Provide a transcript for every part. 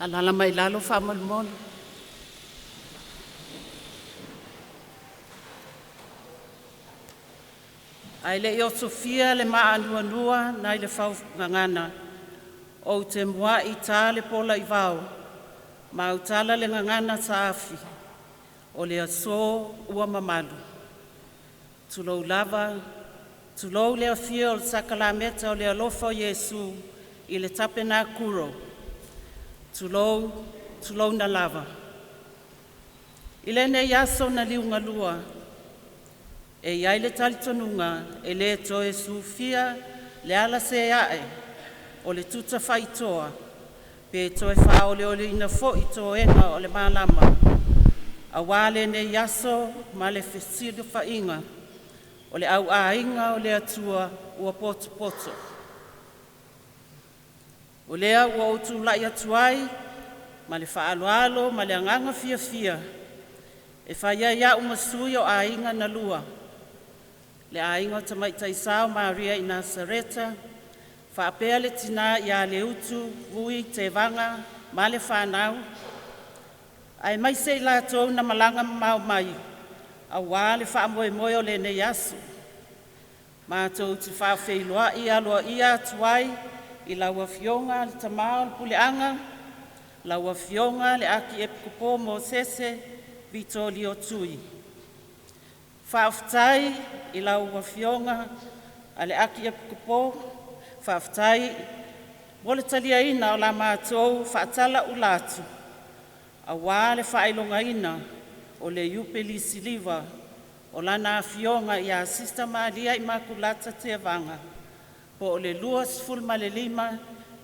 Alaala mai lalo faamolemole. Ae le i osofia le maa nai le faugagana, ou te muai ta le pola i vao ma autala le gagana saafi o le aso ua mamalu. Tulou lava, tulou le afio o le sakalameta o le alofa o Iesu i le Tapenakula, tulou, tulouna lava. I lenei aso na liugalua, e i ai le talitonuga e le toe sufia le ala seae o le tuta faitoa pe toe faaoleoleina foi toega o le malama auā lenei aso ma le fesilafaiga o le au aiga o le Atua ua potopoto. O lea ua ou tulai atu ai ma le faaaloalo ma le agaga fiafia e fai ai a'u ma sui o aiga na lua, le aiga o Tamaitai Sao Maria i Nasareta faapea le tina ia Leutu Vui Tevaga ma le fanau, aemaise i latou na malaga mamao mai aua le faamoemoe o lenei aso. Matou te faafeiloai aloaia atu ai i lau Afioga i le Tama o le Puleaga, lau Afioga i le Akiepikopo Mosese Vitolio Tui. Faafetai i lau Afioga a le Akiepikopo, faafetai mo le taliaina o la matou faatalauula atu aua le faailogaina o le Iupeli Siliva o Lana Afioga ia Sista Maria Imakulata Tevaga po o le 25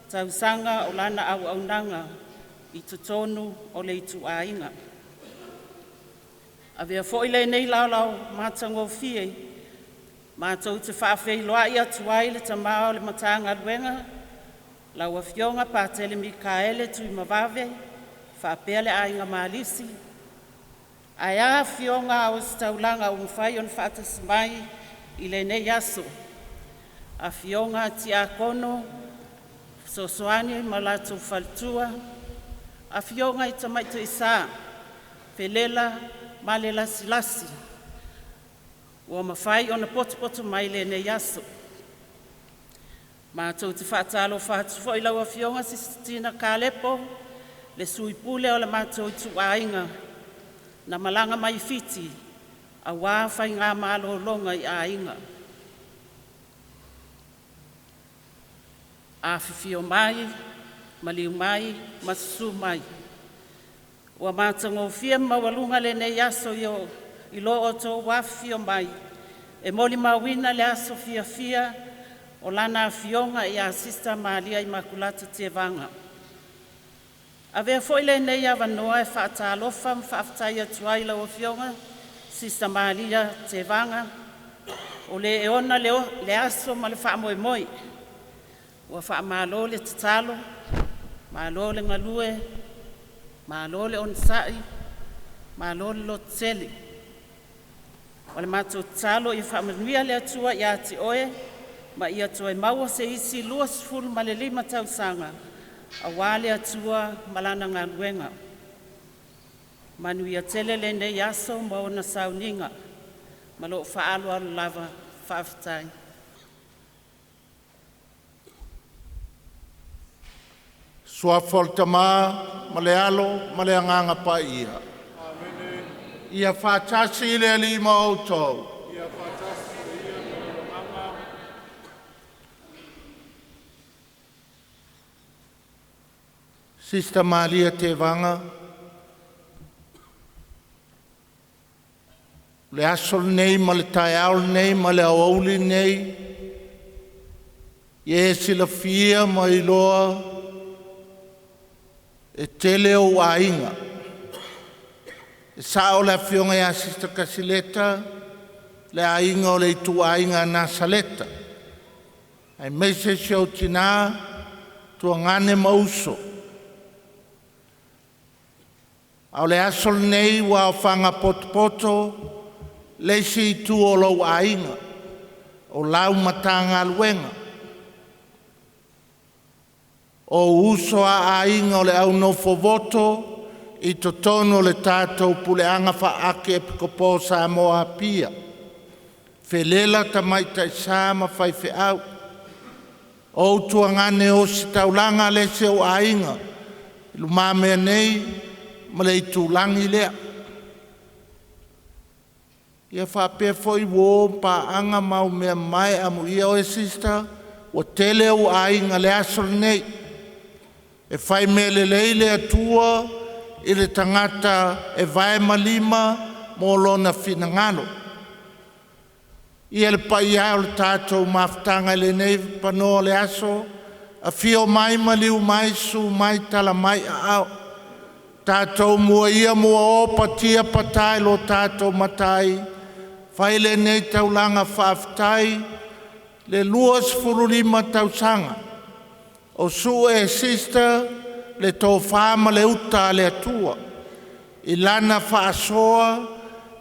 tausaga o lana auaunaga i totonu o le ituaiga. Avea foi lenei laolao matagofie matou te faafeiloai atu ai i le Tama o le Matagaluega, lau Afioga Patele Mikaele Tuimavave faapea le Aiga Malisi, aea Afioga i Aoositaulaga ua mafai ona faatasi mai i lenei aso, Afioga Tiakono Fesoasoani ma latou faletua, Afioga i Tamaitai Sa Felela ma le Lasilasi ua mafai ona potopoto mai i lenei aso. Matou te faatalofa atu foi i lau Afioga Sisina Tina Kalepo, le Sui Pule o le matou ituaiga na malaga mai Fiti aua faigamalologa i aiga. Afifio mai, maliu mai ma susu mai. Ua matagofie ma maualuga lenei aso i lo outou afifio mai e molimauina le aso fiafia o Lana Afioga ia Sista Maria Imakulata Tevaga. Avea foi lenei avanoa e faatalofa ma faafetai atu ai i lau Afioga Sista Maria Tevaga o le e ona le aso ma le faamoemoe. Ua faamalo le tatalo, malo le galue, malo le onosai, malo le lototele. O le matou tatalo ia faamanuia le Atua ia te oe ma ia toe maua se isi 25 tausaga aua le Atua ma Lana galuega. Manuia tele lenei aso ma ona sauniga. Ma lou faaaloalo lava. Faafetai. Suafa o le Tama ma le Alo ma le Agaga Paia. Ia faatasi le Alii ma outou. Sista Maria Tevaga, o le aso lenei ma le taeao lenei ma le aoauli lenei, ia e silafia ma e iloa e tele ou aiga. E sao le afioga ia Sista Kasileta, le aiga o le ituaiga Nasaleta, aemaise si ou tina Tuagane ma uso. A o le aso lenei ua aofaga potopoto le isi itu o lou aiga, o lau Matagaluega. O uso a aiga o le au nofovoto i totonu o le tatou puleaga faake Epikopo o Samoa Apia. Felela tamaitaisa ma faifeau. O utuagane o ositaulaga le se o aiga i lumamea nei ma le itulagi lea. Ia faapea foi uo ma paaga ma aumea mae amuia oe sister ua tele ou aiga le aso lenei. E fai mea lelei le Atua i le tagata e vae ma lima mo lona finagalo. Ia le paia e o le tatou mafutaga i lenei panoa o le aso, afio mai maliu mai susu mai tala mai aao. Tatou muaia muao patia pata i lo tatou Matai, fai lenei taulaga faafetai le 25 tausaga o sue sister le tofa ma le uta a le Atua i lana faasoa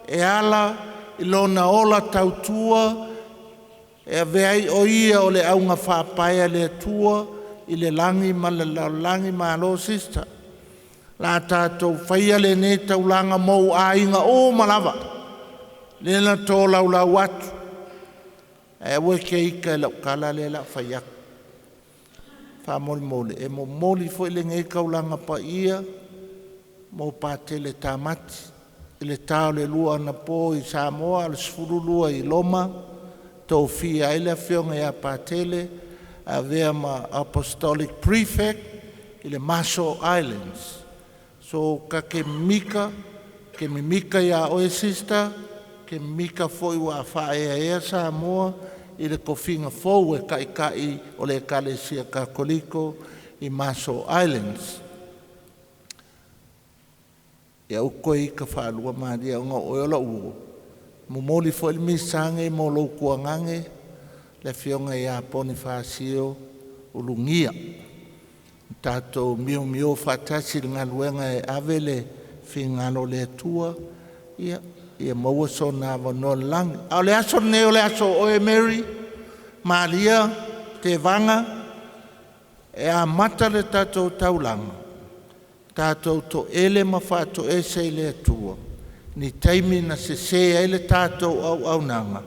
e ala i lona ola tautua e avea ai o ia o le augafaapae a le Atua i le lagi ma le lalolagi. Malo sister. O le a tatou faia lenei taulaga mo ou aiga uma lava lea na tolaulau atu. Ae aua e te ita i lau tala lea o le a fai atu. Faamolemole e momoli foi lenei taulaga paia mo Patele Tamati i le ta o le 2 anapo i Samoa a o le 12 i Roma, tofia ai le afioga ia Patele avea ma Apostolic Prefect i le Marshall Islands. So ta te mimika, ke mimika iā oe sister, ke mimika foi ua faaeaea Samoa i le tofiga fou e taitai o le Ekalesia Katoliko i Marshall Islands. Ia aua te toe ita faalua Maria ona o oe o lau uo. Momoli foi le misaga nei mo lou tuagane le afioga ia Ponifasio Ulugia. Tatou miomio faatasi i le galuega e ave le finagalo o le Atua ia ia maua sona avanoa i le lagi. A o le aso lenei o le aso o oe Mary Maria Tevaga e amata le tatou taulaga, tatou toele ma faatoese i le Atua ni taimi na sese ai le tatou auaunaga,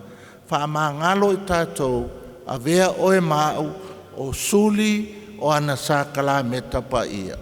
faamagalo i tatou, avea oe ma au o suli o ana sakalameta paia.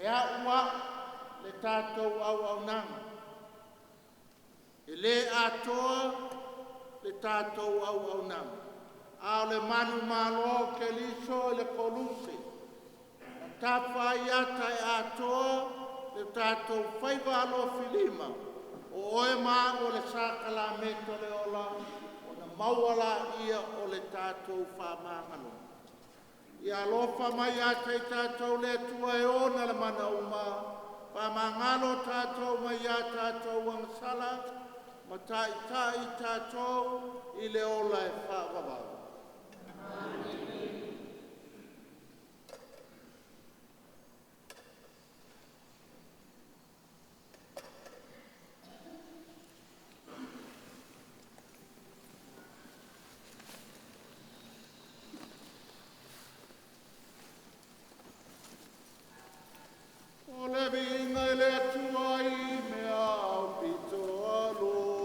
E a'u le tatou auaunaga. E lē atoa le tatou auaunaga, a o le manumalo o Keriso i le Koluse na tafa ai ata e atoa le tatou faiva alofilima, o oe ma a'u o le sakalameta o le ola, ona maua laia o le tatou faamagaloga. Ia alofa mai ia te i tatou le Atua e ona le mana uma, faamagalo tatou mai a tatou agasala, ma ta'itā'i i tatou i le ola e faavavau. O le viiga i le Atua i mea aupito alofa.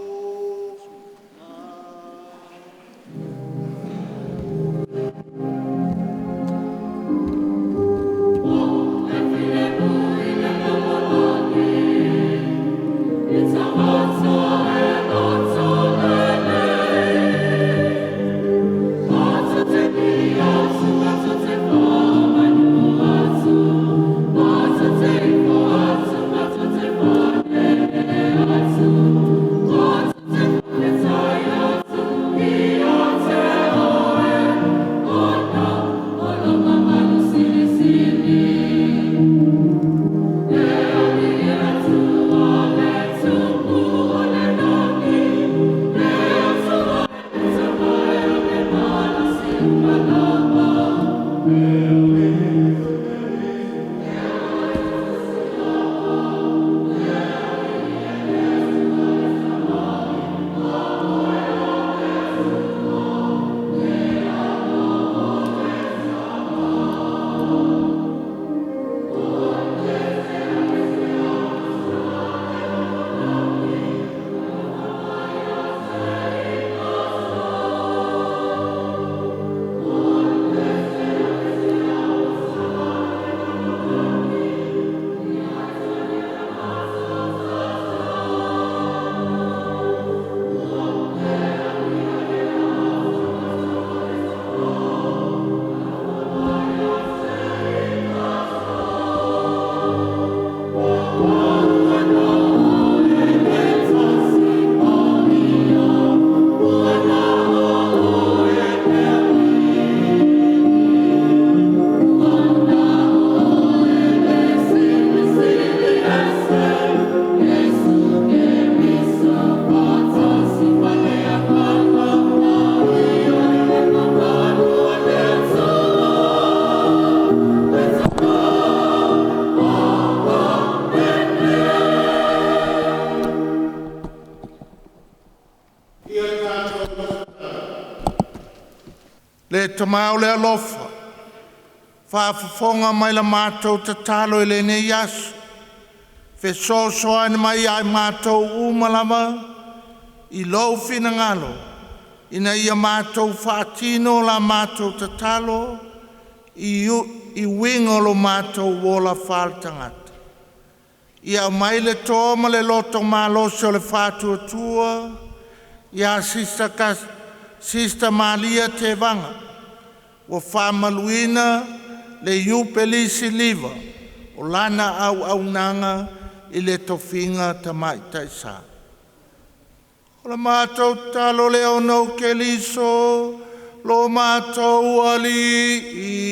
Le tamā o le alofa, faafofoga mai la matou tatalo i lenei aso, fesoasoani mai ia i matou uma lava i lou finagalo, ina ia matou faatino la matou tatalo i uiga o lo matou ola faale-tagata. Ia aumai le toa ma le loto malosi o le faatuatua ia Sista Maria Tevaga ua faamaluina le Iupe Lisi Liva o lana auaunaga i le tofiga tamaitai sā. O le matou tatalo lea ona o Keriso lo matou Alii.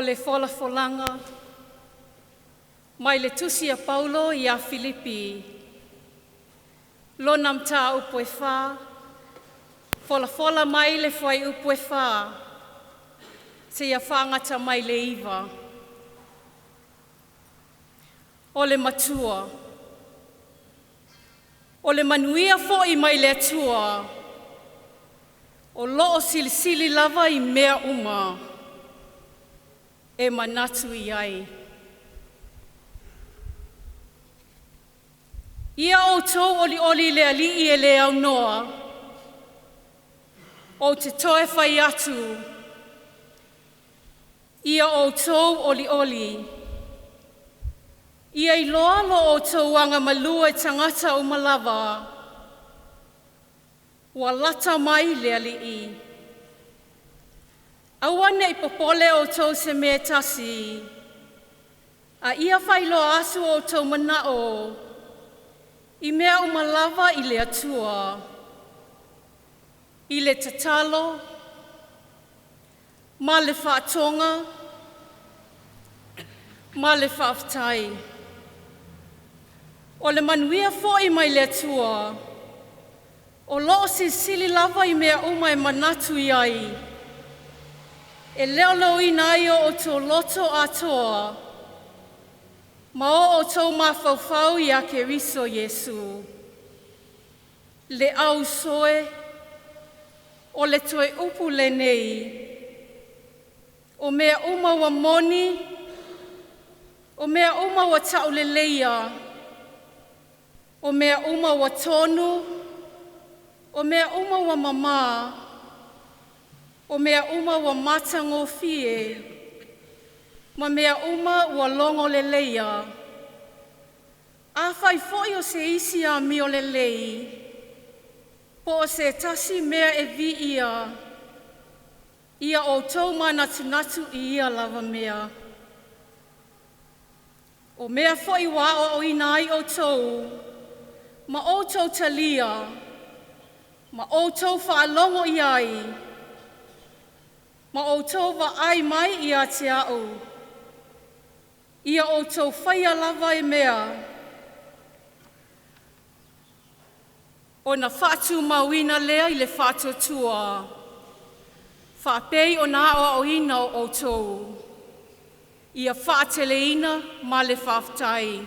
O le folafolaga mai le Tusi a Paulo ia Filipi, lona mataupu e 4, folafola mai le fuaiupu e 4 seia faasaga mai i le 9. O le Matua, o le manuia foi mai le Atua o lo o silisili lava i mea uma e manatu i ai. Ia outou olioli i le Alii e le aunoa. Ou te toe fai atu, ia outou olioli. Ia iloa lo outou agamalu e tagata uma lava. Ua lata mai le Alii. Aua ne i popole outou i se mea e tasi, a ia faailoa atu o outou manaoga i mea uma lava i le Atua, i le tatalo ma le faatoga ma le faafetai. O le manuia foi mai le Atua o lo o silisili lava i mea uma e manatu i ai, e leoleoina ai o outou loto atoa ma o outou mafaufau ia Keriso Iesu. Le au soe, o le toe upu lenei, o mea uma ua moni, o mea uma ua tauleleia, o mea uma ua tonu, o mea uma ua mamā, o mea uma ua matagofie, ma mea uma ua logoleleia, afai foi o se isi amio lelei, po o se tasi mea e viia, ia outou manatunatu i ia lava mea. O mea foi ua aoaoina ai outou, ma outou talia, ma outou faalogo i ai, ma outou vaai mai ia te au, ia outou faia lava ia mea, ona faatumauina lea i le faatuatua, faapei ona aoaoina outou, ia faateleina ma le faafetai.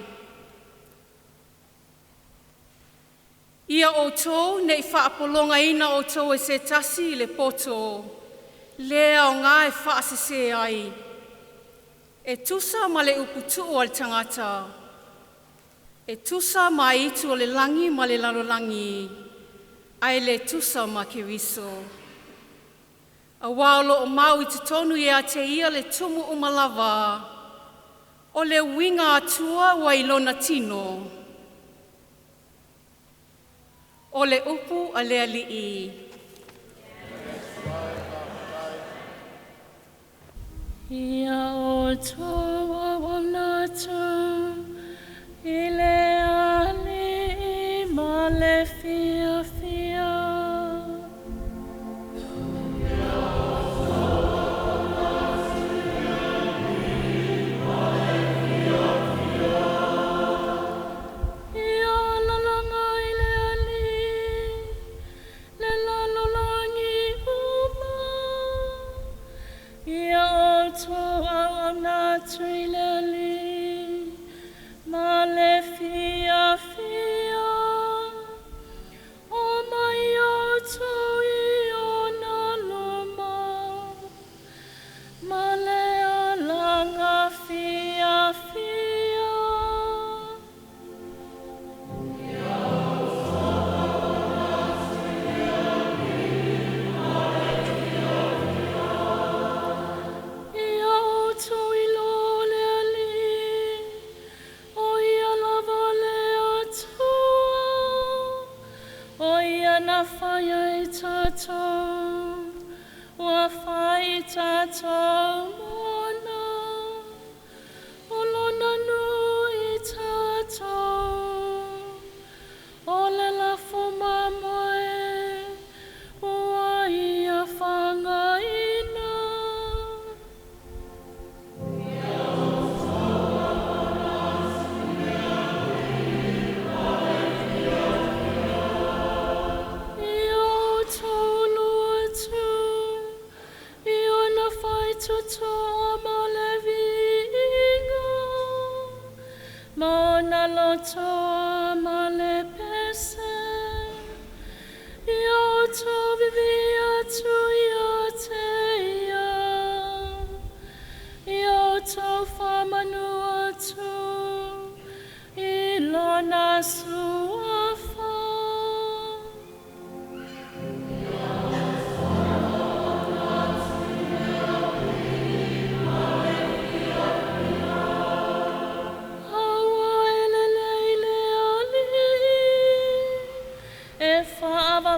Ia outou ne i faapologaina outou e se tasi i le poto le aoga e faasese ai, e tusa ma le uputuu a le tagata, e tusa ma aitu o le lagi ma le lalolagi, ae le tusa ma Keriso. Auā o lo o mau i totonu ia te ia le tumu uma lava o le uiga Atua ua i lona tino. O le upu a le Alii. Ia outou auauna atu i le Alii ma le fiafia. Ia alalaga i le Alii le lalolagi uma. Ia outou auauna atu i le Alii ma le fiafia. Omai outou i ona luma ma le alaga fiafia. Ia outou iloa o le Alii, o Ia lava le Atua, o Ia na faia i tatou, ua fai i tatou mona, o lona nuu i tatou, o le lafo mamoe ua ia fagaina.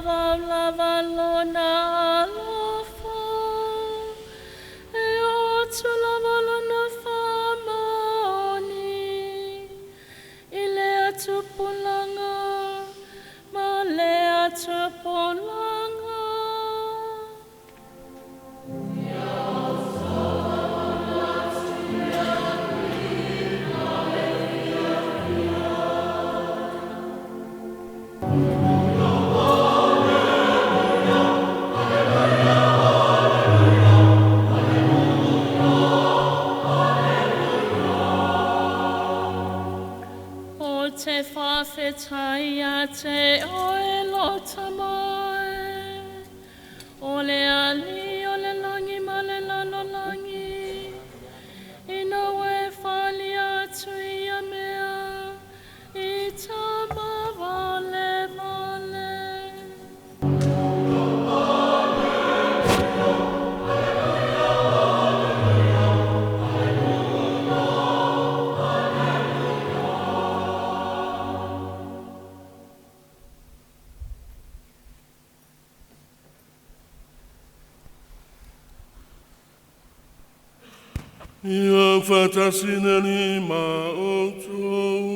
faavavau lava lona alofa, e oo atu lava lona faamaoni i lea tupulaga ma lea tupulaga. O te faafetai ia te oe lo Tama e, o le Alii o le lagi ma le lalolagi, ina ua e faaalia atu ia mea i tama valevale. Ia faatasi le Alii ma outou.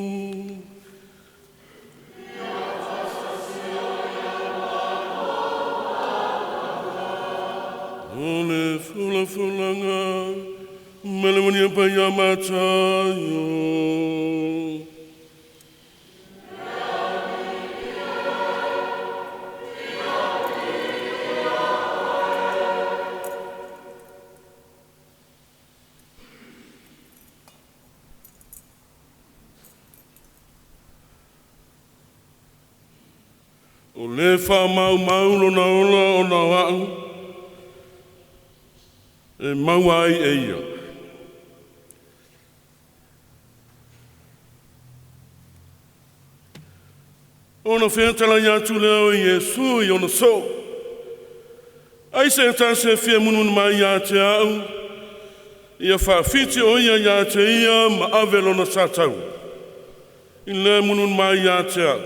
O le folafolaga mai le Maria Paia Mataio. O le faamaumau lona ola ona o a'u e maua ai e ia. Ona fetalai atu lea o Iesu i ona soo, ai se tasi e fia munumunu mai ia te a'u, ia faafiti o ia ia te ia ma ave lona sataua i le munumunu mai ia te a'u.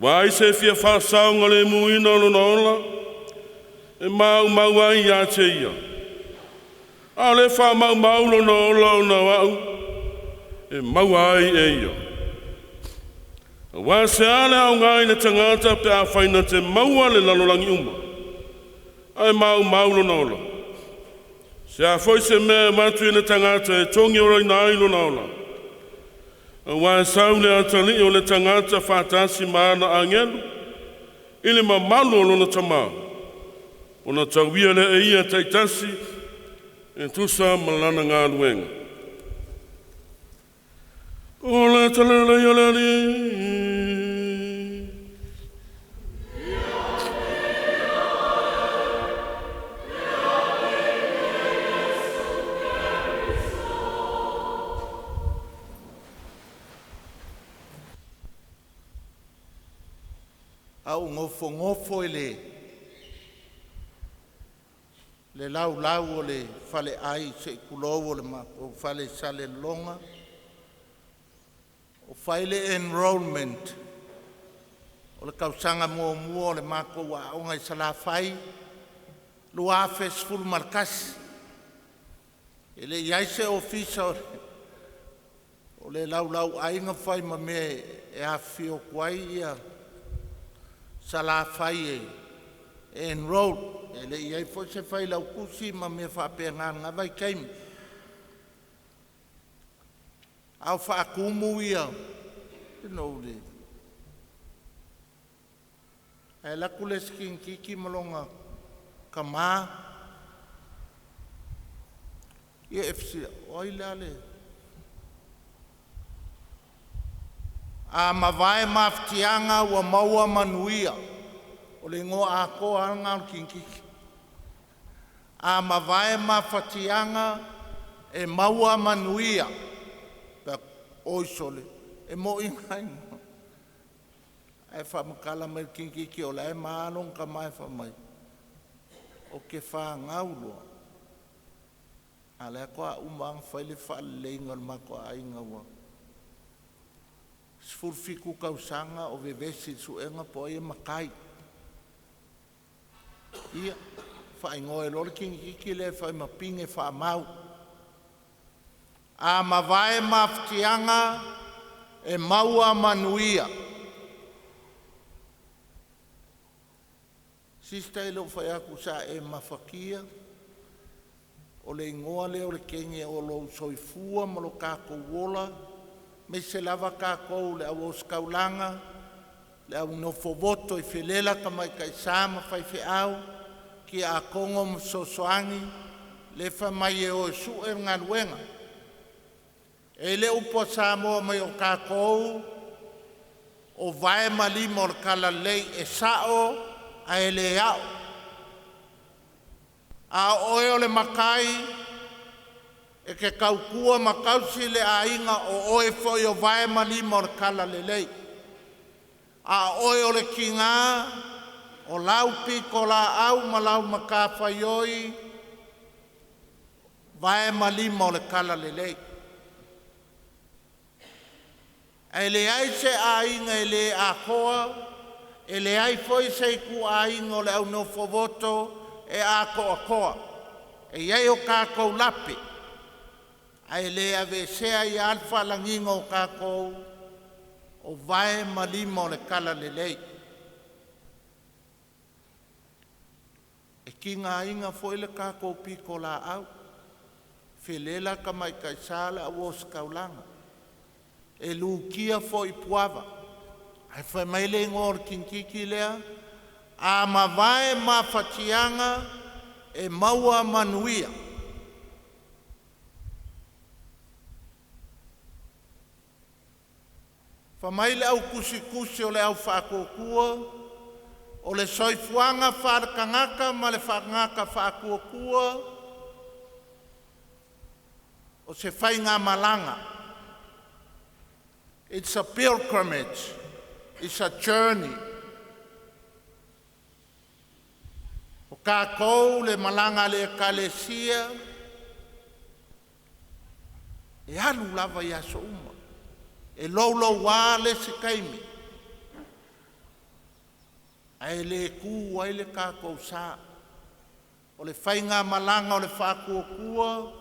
Ua ai se fia faasaogalemuina o lona ola, e maumau ai ia te ia. A o le faamaumau lona ola ona o a'u, e maua ai e ia. Auā se a le aoga i le tagata pe afai na te maua le lalolagi uma, ae maumau lona ola? Se a foi se mea e avatu i le tagata e togiolaina ai lona ola? Auā e sau le atalii o le tagata faatasi ma ana agelu i le mamalu o lona Tamā, ona tauia lea e ia taitasi e tusa ma lana galuega. O le Tala lelei a le Alii. A ou nofonofo i le laulau o le faleai se i tulou o le matou fale i Salelologa, o fai le enrollment o le tausaga muamua o le matou aoga i Salafai 2011. E le i i ai se ofisa o le Laulauaiga fai ma mea e afifio atu ai ia Salafai e enroll. E le i i ai foi se failautusi ma mea faapena i na vaitaimi. A o faatumu ia le ae alu atu le isi teineitiiti ma lona tama ia e fesili atu, “O ai la le…” A mavae mafatiaga ua maua manuia. O le igoa atoa lava lena o le teineitiiti. A mavae mafatiaga e maua manuia. Ou fai atu, “Oi sole, e moi lena igoa.” Ae faamatala mai le teineitiiti o la e ma lona tama e fai mai, “Ou te fanau loa, a o la e faatoa uma lava ona fai le faaleleiga o le matou aiga ua 17 tausaga o vevesi i le suega po o ai e matai. Ia, faaigoa ai loa le teineitiiti lea fai ma Pine Faamau. A mavae mafatiaga e maua manuia. Sister e le o fai atu sa e mafatia o le igoa lea o le teine o lou soifua ma lo tatou ola aemaise lava tatou le au ositaulaga, le au nofovoto i felela tamaitai sa ma faifeau, kiakono ma fesoasoani, le fai mai e o e sue le galuega. E le upu a Samoa mai o tatou o vae ma lima o le talalelei e sao ae le ao. A o oe o le matai e te tautua ma tausi le aiga o oe foi o vae ma lima o le talalelei. A o oe o le tina o lau pitolaau ma lau matafaioi vae ma lima o le talalelei. Ae leai se aiga e le atoa, e leai foi se ituaiga o le au nofovoto e atoatoa. E i ai o tatou lape, ae le aveesea ai lava le faalagiga o tatou o vae ma lima o le talalelei. E tigaina foi le tatou pitolaau, felela tamaitai sa le au ositaulaga, e lutia foi i puava. Ae fai mai le igoa o le teineitiiti lea, a mavae mafatiaga e maua manuia. Fai mai le au tusitusi o le au faatuatua, o le soifuaga faale-tagata ma le faatagata faatuatua o se faigamalaga. It's a pilgrimage, it's a journey. O tatou le malaga a le ekalesia e alu lava i aso uma. E louloua le isi taimi, ae le tu ai le tatou sa. O le faigamalaga o le faatuatua,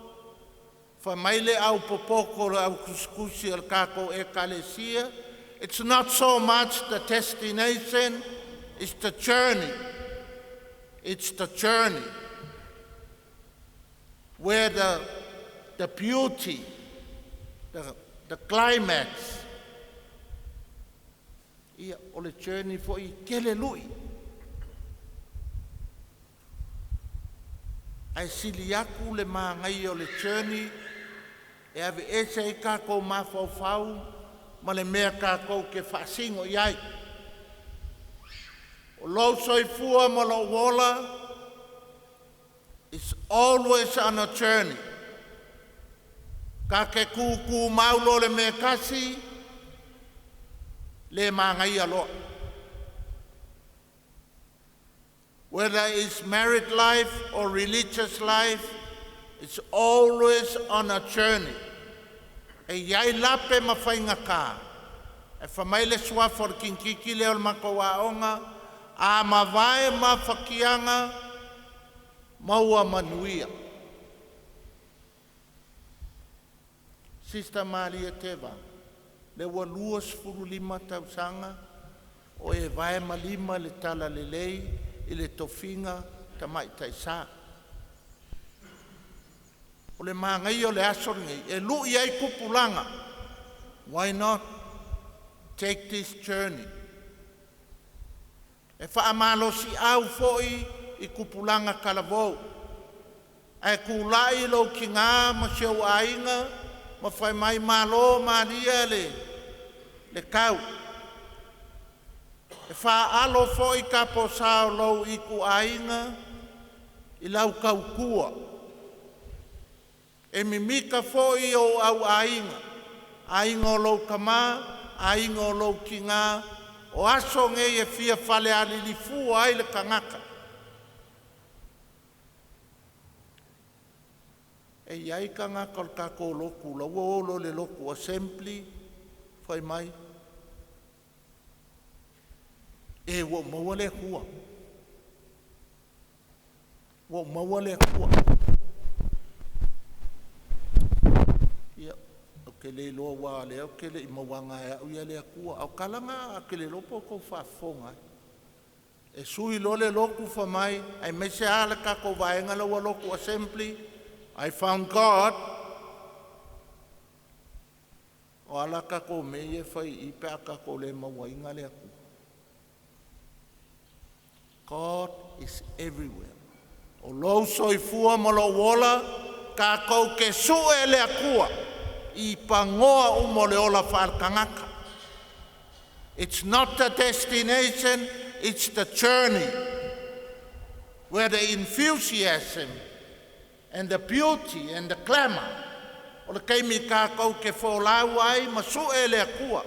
fai mai le au popoto o le au tusitusi a le tatou ekalesia, it's not so much the destination, it's the journey. It's the journey where the beauty, the climax, ia, o le journey foi e tele lui. Ae sili atu le magaia o le journey e aveese ai tatou mafaufau ma le mea tatou te faasino i ai. O lou soifua ma lou ola is always on a journey. Ka te tūtū maulo le mea tasi, le magaia loa. Whether it's married life or religious life, it's always on a journey. E iai lape ma faigata. E fai mai le suafa o le teineitiiti lea o le matou aoga, a mavae mafatiaga, maua manuia. Sister Maria Teva, le ua 25 tausaga o e vae ma lima le talalelei i le tofiga tamaitai sa. O le magaia o le aso lenei, e lui ai tupulaga. Why not take this journey? E faamalosi au foi i tupulaga talavou. Ae tulai lou tina ma si ou aiga ma fai mai malo malia le tau. E faalo foi taposao lou ituaiga i lau tautua. E mimita foi o au aiga, aiga o lou tama, aiga o lou tina, o aso nei e fia falealilifua ai le tagata. E iai tagata o le tatou lotu, la ua olo le lotu assembly, fai mai, E ua ou maua le Atua. Ua ou maua le Atua. Ia, ou te le iloa aua o lea ou te le i mauaga e au ia le Atua. A o tala na ou te le iloa po o tou faafofoga ai. E sui loa le lotu fai mai, aemaise lava le tatou vaega la ua lotu assembly, I found God. O ala tatou mea ia e fai i i pe a tatou le mauaina le Atua. God is everywhere. O lou soifua ma lou ola, tatou te sue le Atua i pagoa uma o le ola faale-tagata. It's not the destination, it's the journey where the enthusiasm and the beauty and the glamour o le taimi tatou te folau ai ma sue le Atua.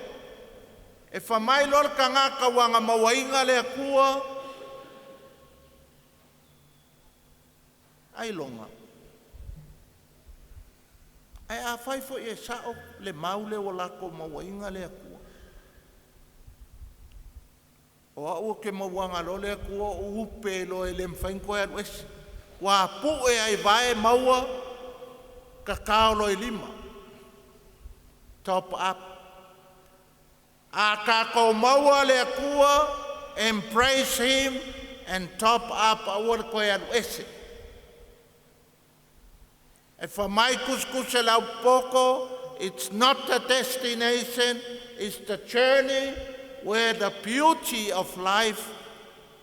E fai mai loa le tagata ua na mauaina le Atua, ailoga. Ae afai foi e sao le mau lea ua latou mauaina le Atua. O au ou te mauaga loa le Atua o upe loa e le mafai ona toe alu ese. Ua pue ai vae maua tatao loa i lima. Top up. A tatou maua le Atua, embrace him and top up aua le toe alu ese. E fai mai tusitusi le aupoto, it's not the destination, it's the journey where the beauty of life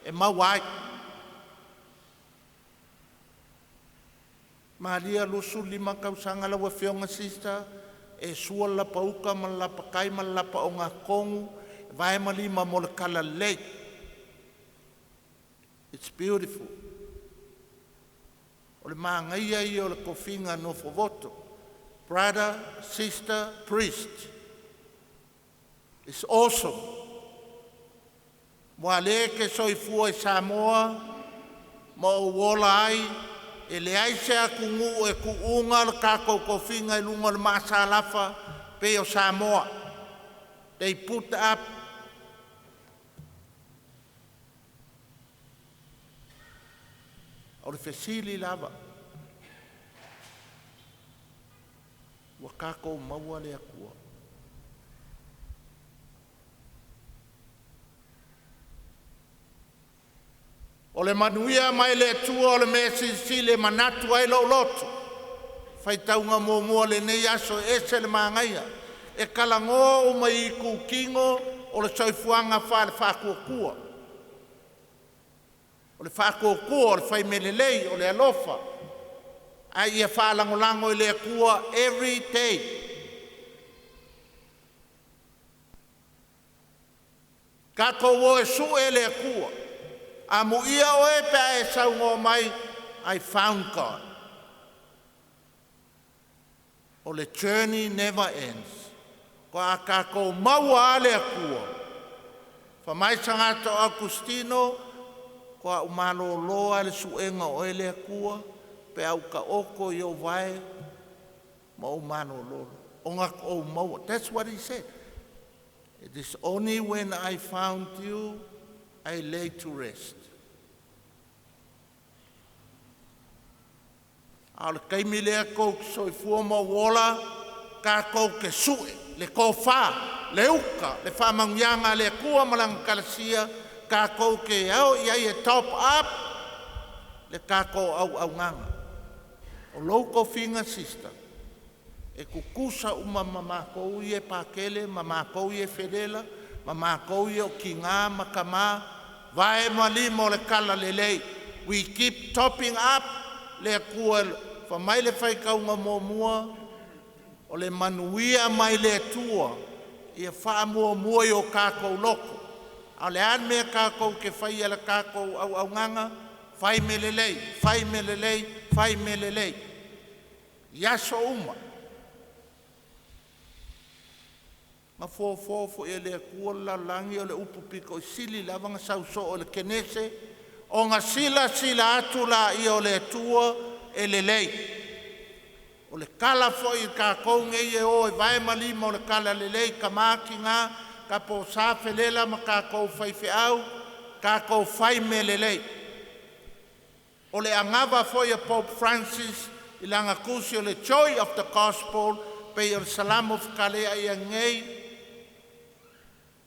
e maua ai. Malia 25 tausaga lau afioga sister, e sua le lapauta ma le lapakai ma le lapaoga tonu, vae ma lima mo le talalelei. It's beautiful. O le magaia ia o le tofiga nofovoto. Brother, sister, priest. It's awesome. Ua le ke soifua i Samoa, ma ou ola ai, e leai se atunuu e tuuga le tatou tofiga i luga o le maasalafa pei o Samoa. They put up o le fesili lava. Ua tatou maua le Atua. O le manuia mai le Atua o le mea silisili e manatu ai lou loto. Faitauga muamua lenei aso e ese le magaia. E talanoa uma i itutino o le soifuaga faale-faatuatua. O le faatuatua, o le fai mea lelei, o le alofa. Ae ia faalagolago i le Atua every day. Tatou o e sue le Atua. Amuia oe pe a e saunoa mai, I found God. O le journey never ends. Ko a tatou maua a le Atua. Fai mai Sagata o Augustino, ko a umalōlō le suega o oe le Atua, pe au ka oko i o vae, ma o malōlō. O ngā o maua. That's what he said. It is only when I found you, I lay to rest. A o le taimi lea kou soifua ma ou ola, tatou te sue, le tofa, le uka, le faamanuiaga a le Atua ma lana ekalesia, tatou te ao i ai e top up le tatou auaunaga. O lou tofiga sister, e tutusa uma ma matou ia e pakele, ma matou ia e felela, ma matou ia o tina ma tama, vae ma lima o le talalelei. We keep topping up le Atua. Fai mai le faitauga muamua, o le manuia mai le Atua, ia faamuamua i o tatou loto. A o le a le mea tatou te faia le tatou auaunaga, fai mea lelei, fai mea lelei, fai mea lelei. I aso uma. Ma fofo foi e le Atua le lalolagi o le upu pito i sili lava na sau soo i le Kenese, o na silasila atu la ia o le Atua e lelei. O le tala foi i tatou nei e o e vae ma lima o le talalelei, tama tina, ka po sa felela ma tatou faifeau, Tatou fai mea lelei. O le agava foi a Pope Francis i lana tusi o le Joy of the Gospel pei o le Salamo fekalea'i nei,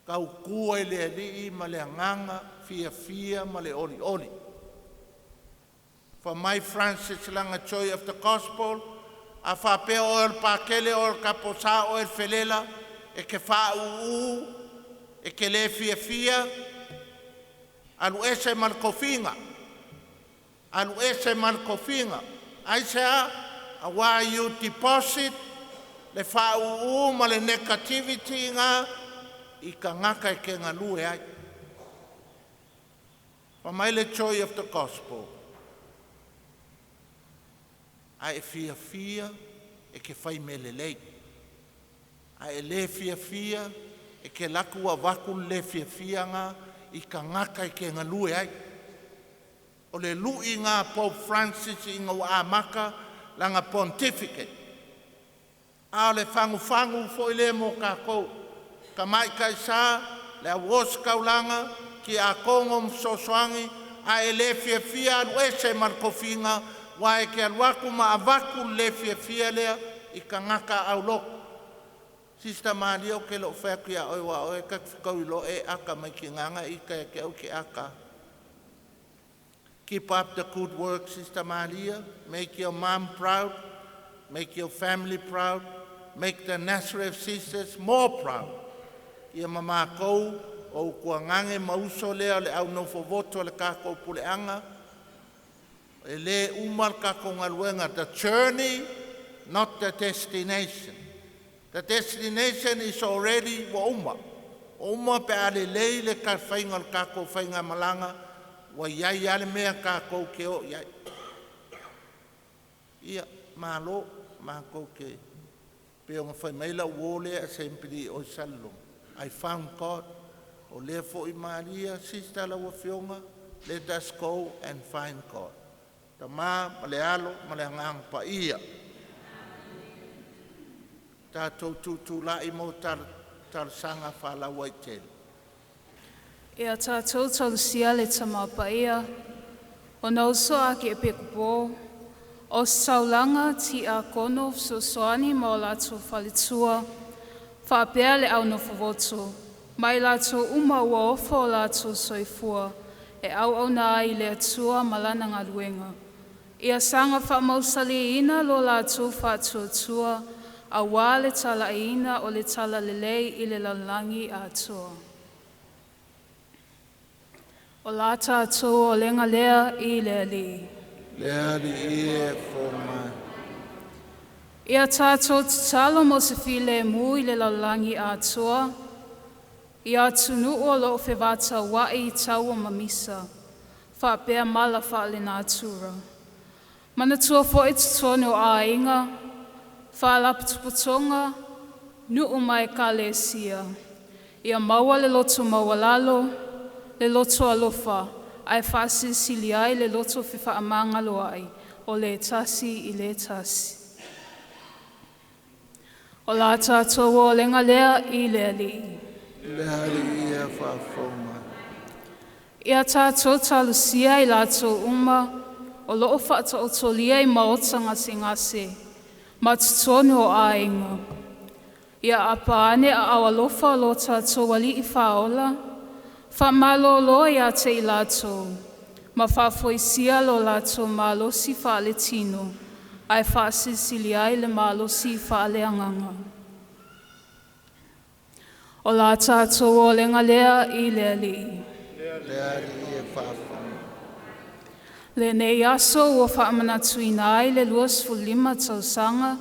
tautua i le Alii ma le agaga fiafia ma le olioli. Fai mai Francis i lana Joy of the Gospel, a faapea oe o le Pakele oe o le Kaposā oe le Felela e te faauu e te le fiafia, alu ese ma le tofiga, alu ese ma le tofiga. Aisea? Auā you deposit le faauu ma le negativity na i tagata e te galue ai. Fai mai le Joy of the Gospel, a e fiafia e te fai mea lelei, a e le fiafia e te alu atu avatu le le fiafia na i tagata e te galue ai. O le lui na Pope Francis ina ua amata lana pontificate, a o le fagufagu foi lea mo tatou tamaitaisa le au ositaulaga tiakono ma fesoasoani. A e le fiafia, alu ese ma le tofiga, ua e te alu atu ma avatu le le fiafia lea i tagata aulotu. Sista Malia, ou te le o fai atu ia oe ua oe ta te fetaui loa e aka mai tinaga ita ia te au te aka. Keep up the good work, Sister Malia. Make your mom proud. Make your family proud. Make the Nazareth sisters more proud. Ia mamakou o ukuagage ma uso lea o le au nofovoto o le takou puleaga e lē uma le takou galuega. The journey, not the destination. The destination is already ua uma ua uma pe a lelei le tafaiga o le takou faigamalaga ua iai a le mea takou ke oo i ai. Ia malo makou te pe ona fai mai lau uō lea assembly o Salelologa, "I found God." O lea fo'i Malia sister lau afioga, let us go and find God. Tamā ma le Alo ma le Agaga Paia. Tatou tutula'i mo talosaga faalauaitele. Ia tatou talosia le Tama Paia, o na uso a ke pekupo, o saulanga ti a kono fesoasoani ma o latou faletua, faapea le au nofovoto, mai latou uma ua ofa o latou soifua, e auauna ai i le Atua ma lana galuega. Ia saga faamausaliina lo latou faatuatua, auā le talaiina o le talalelei i le lalolagi atoa. O la tatou olega lea i le Alii. Le Alii e foma. Ia tatou tatalo mo se filemu i le lalolagi atoa, i atunuu o loo fevataua'i i taua ma misa, faapea mala faalenatura. Manatua fo'i totonu o aiga, faalapotopotoga, nuu ma ekalesia. Ia maua le loto maualalo, le loto alofa, ae faasilisili ai le loto fefaamagaloa'i o le tasi i le tasi. O la tatou olega lea i le Alii. Le Alii e faafoma. Ia tatou talosia i latou uma o loo faataotolia i maota gasegase ma totonu o aiga. Ia apa ane aao alofa o lo tatou Alii Faaola, faamalōlō ia te i latou, ma faafoisia lo latou malosi faaletino, ae faasilisili ai le malosi faaleagaga. O la tatou olega lea i le Alii. Le Alii e faafoma. Lenei aso ua faamanatuina ai le 25 tausaga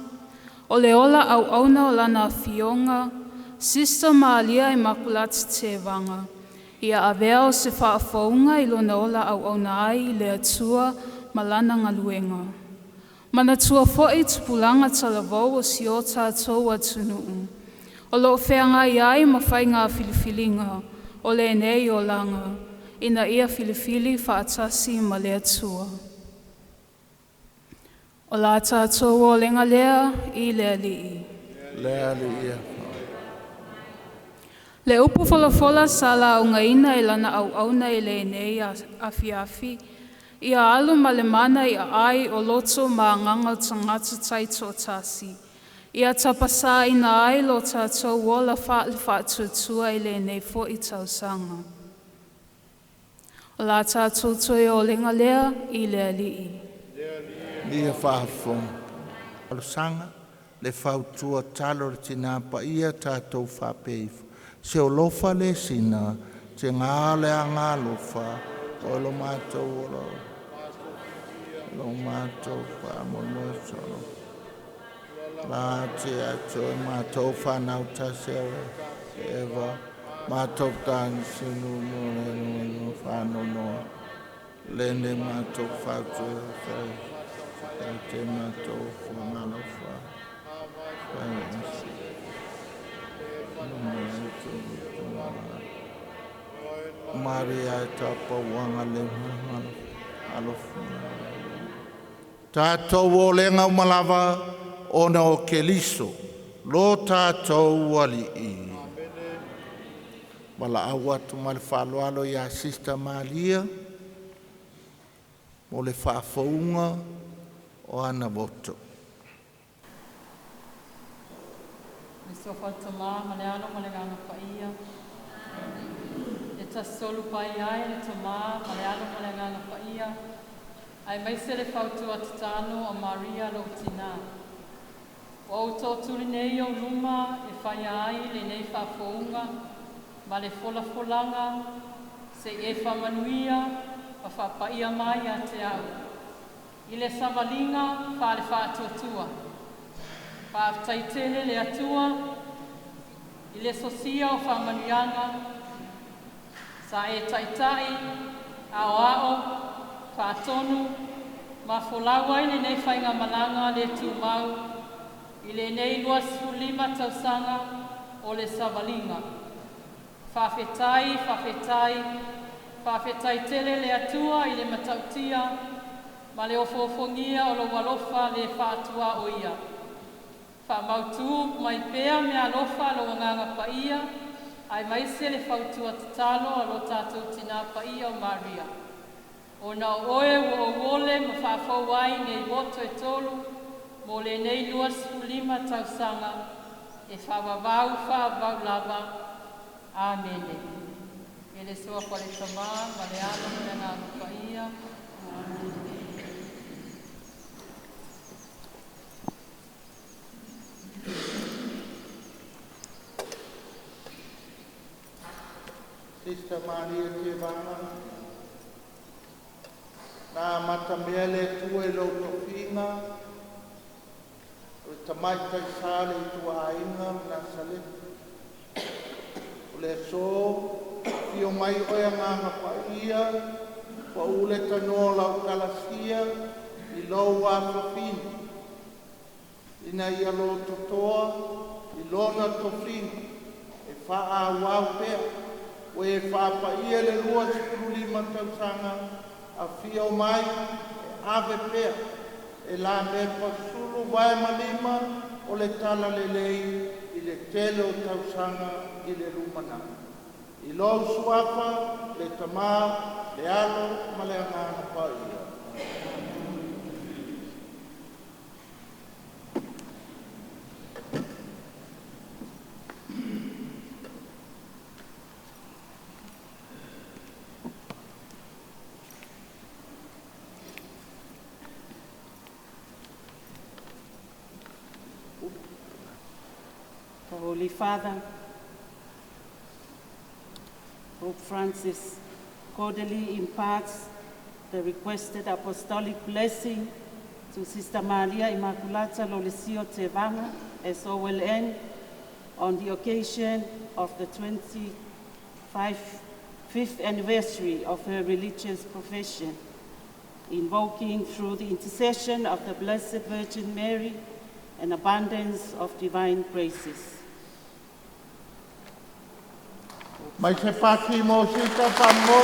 o le ola auauna o lana afioga, Sister Malia Imakulata Tevaga. Ia avea o se faafouga i lona ola auauna ai i le Atua ma lana galuega. Manatua fo'i tupulaga talavou o si o tatou atunuu, o loo feagai ai ma faiga filifiliga o lenei olaga, ina ia filifili faatasi ma le Atua. O la tatou olega lea i le Alii. Le Alii e. Le upu folafola sa laugaina i lana auauna i lenei afiafi, ia alu ma le mana i aai o loto ma agaga o tagata taitoatasi. Ia tapasaina ai lo tatou ola faale-faatuatua i lenei fo'i tausaga. O la tatou toe olega lea i le Alii. Ia faafofoga. Alosaga le fautua talo le tinā paia tatou faapea ifo. Se o lofa le sina, te ngā le anga alofa, o lo mātou o lo, lo mātou whaamoemoe solo. La te atu e mātou whanau tasi awe, eva, mātou tani sinu no le no no whanau noa. Lene mātou whautu e whai, te mātou whangalo wha. Maria e tapa wanga le alofa. Tātou o lenga umalava ona o Keliso, lo tātou ali'i. Wala au atu ma le whaaloalo ia Sister Malia, mo le whaafaunga o ana voto. Le sofa tamā ma le alo ma le nganga paia. E tasolu pai ai le tamā ma le alo ma le nganga paia. Ai mai se le fautua tatano o Maria lo tina. O au tōtuli nei o luma e whaia ai le nei whaafaunga ma le folafolanga se e whamanuia ma whaapaia mai a te au. I le savalinga wha le whaatuatua. Whaaftaitele le atua, i le sosia o whaamanuianga, sa e taitai, ao ao, whaatonu, ma folau ai le nei whainga malanga le tūmau, i le nei 25 tausaga o le savalinga. Whaafetai, whaafetai, whaafetai tele le atua i le matautia, ma le ofofongia o lo walofa le whaatua o ia. Whaamautu mai pea me alofa lo wanganga paia, ai mai se le fautua tatalo a lo tātou tina paia o Maria. O na oe ua o ole ma whaafau ai nei woto e tolu, mo le nei 25 tausaga, e whaawawau whaawau lava. Amene. E le soa kwa le tamā, ma le alo ma le nganga paia. Amen. Sister Maria Tevaga, nā matamea le tua i lau tofiga, o le tamaitai sa le ituaaiga ma Nasaleta. O le aso, fio mai oe agaga paia, ua ule tanoa o lau kalasia i lou afafina. Ina ia lo totoa i lona tofiga, e faaauau pea, ua e faapaia le 25 tausaga, a fio mai e ave pea, e la mepa sulu vae ma lima o le tala lelei i le tele o tausaga i le lumanai. I lou suafa, le tamā, le alo ma le agaga paia. Holy Father, Pope Francis cordially imparts the requested apostolic blessing to Sister Maria Immaculata Lolesio Tevaga, SOLN, on the occasion of the 25th anniversary of her religious profession, invoking through the intercession of the Blessed Virgin Mary an abundance of divine graces. Mai se pasi mo sita pa mo.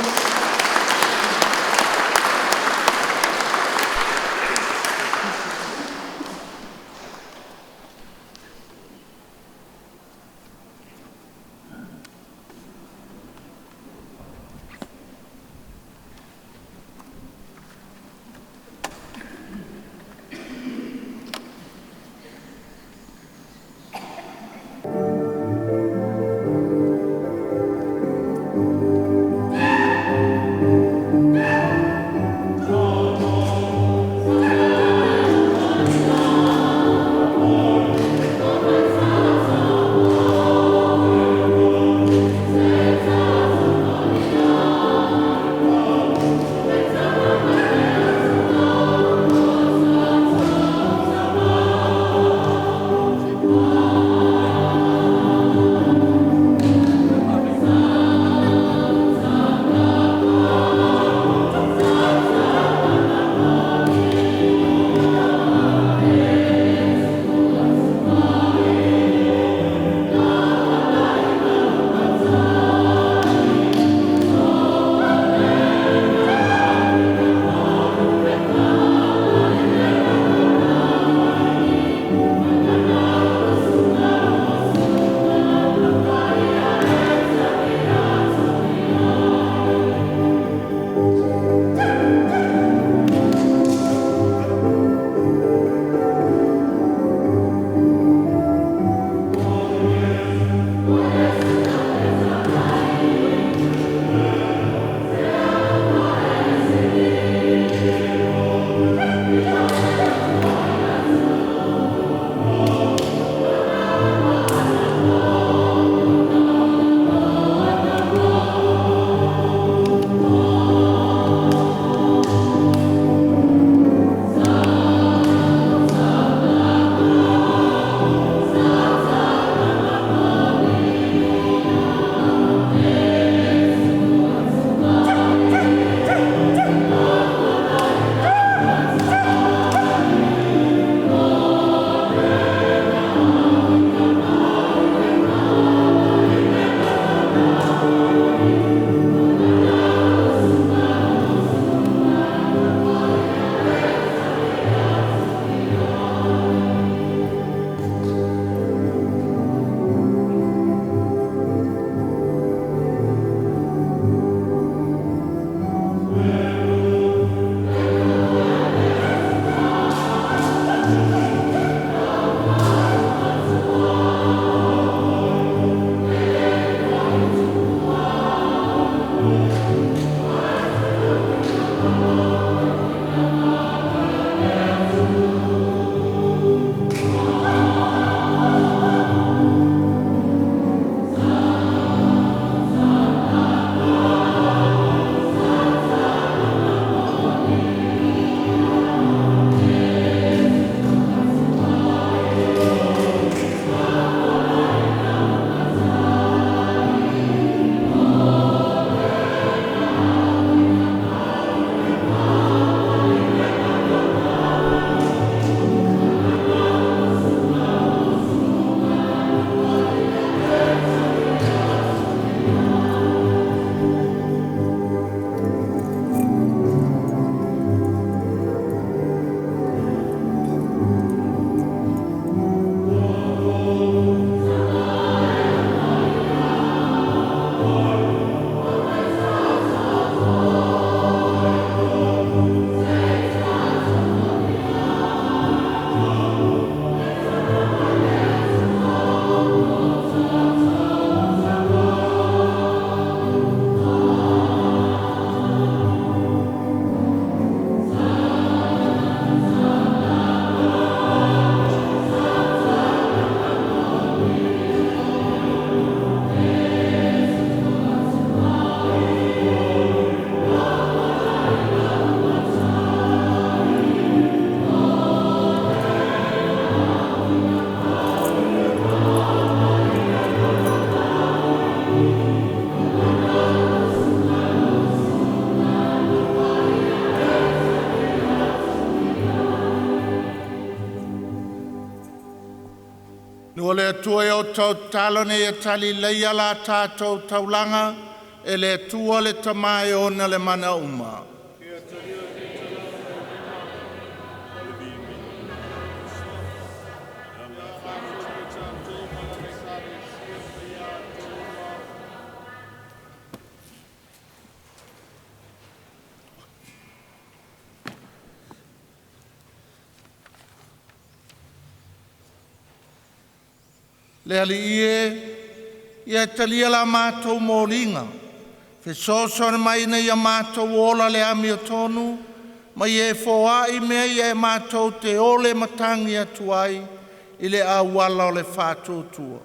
Malu le Atua e o tau talo nei e tali leia la tātou taulaga e le Atua le Tama e ona le mana uma. Le ali e ia talia la mātou mōlinga. Fesoasoani mai ina ia mātou ola le amiotonu, ma ia e foai mea ia e mātou te ole matangi atu ai i le auala o le faatuatua.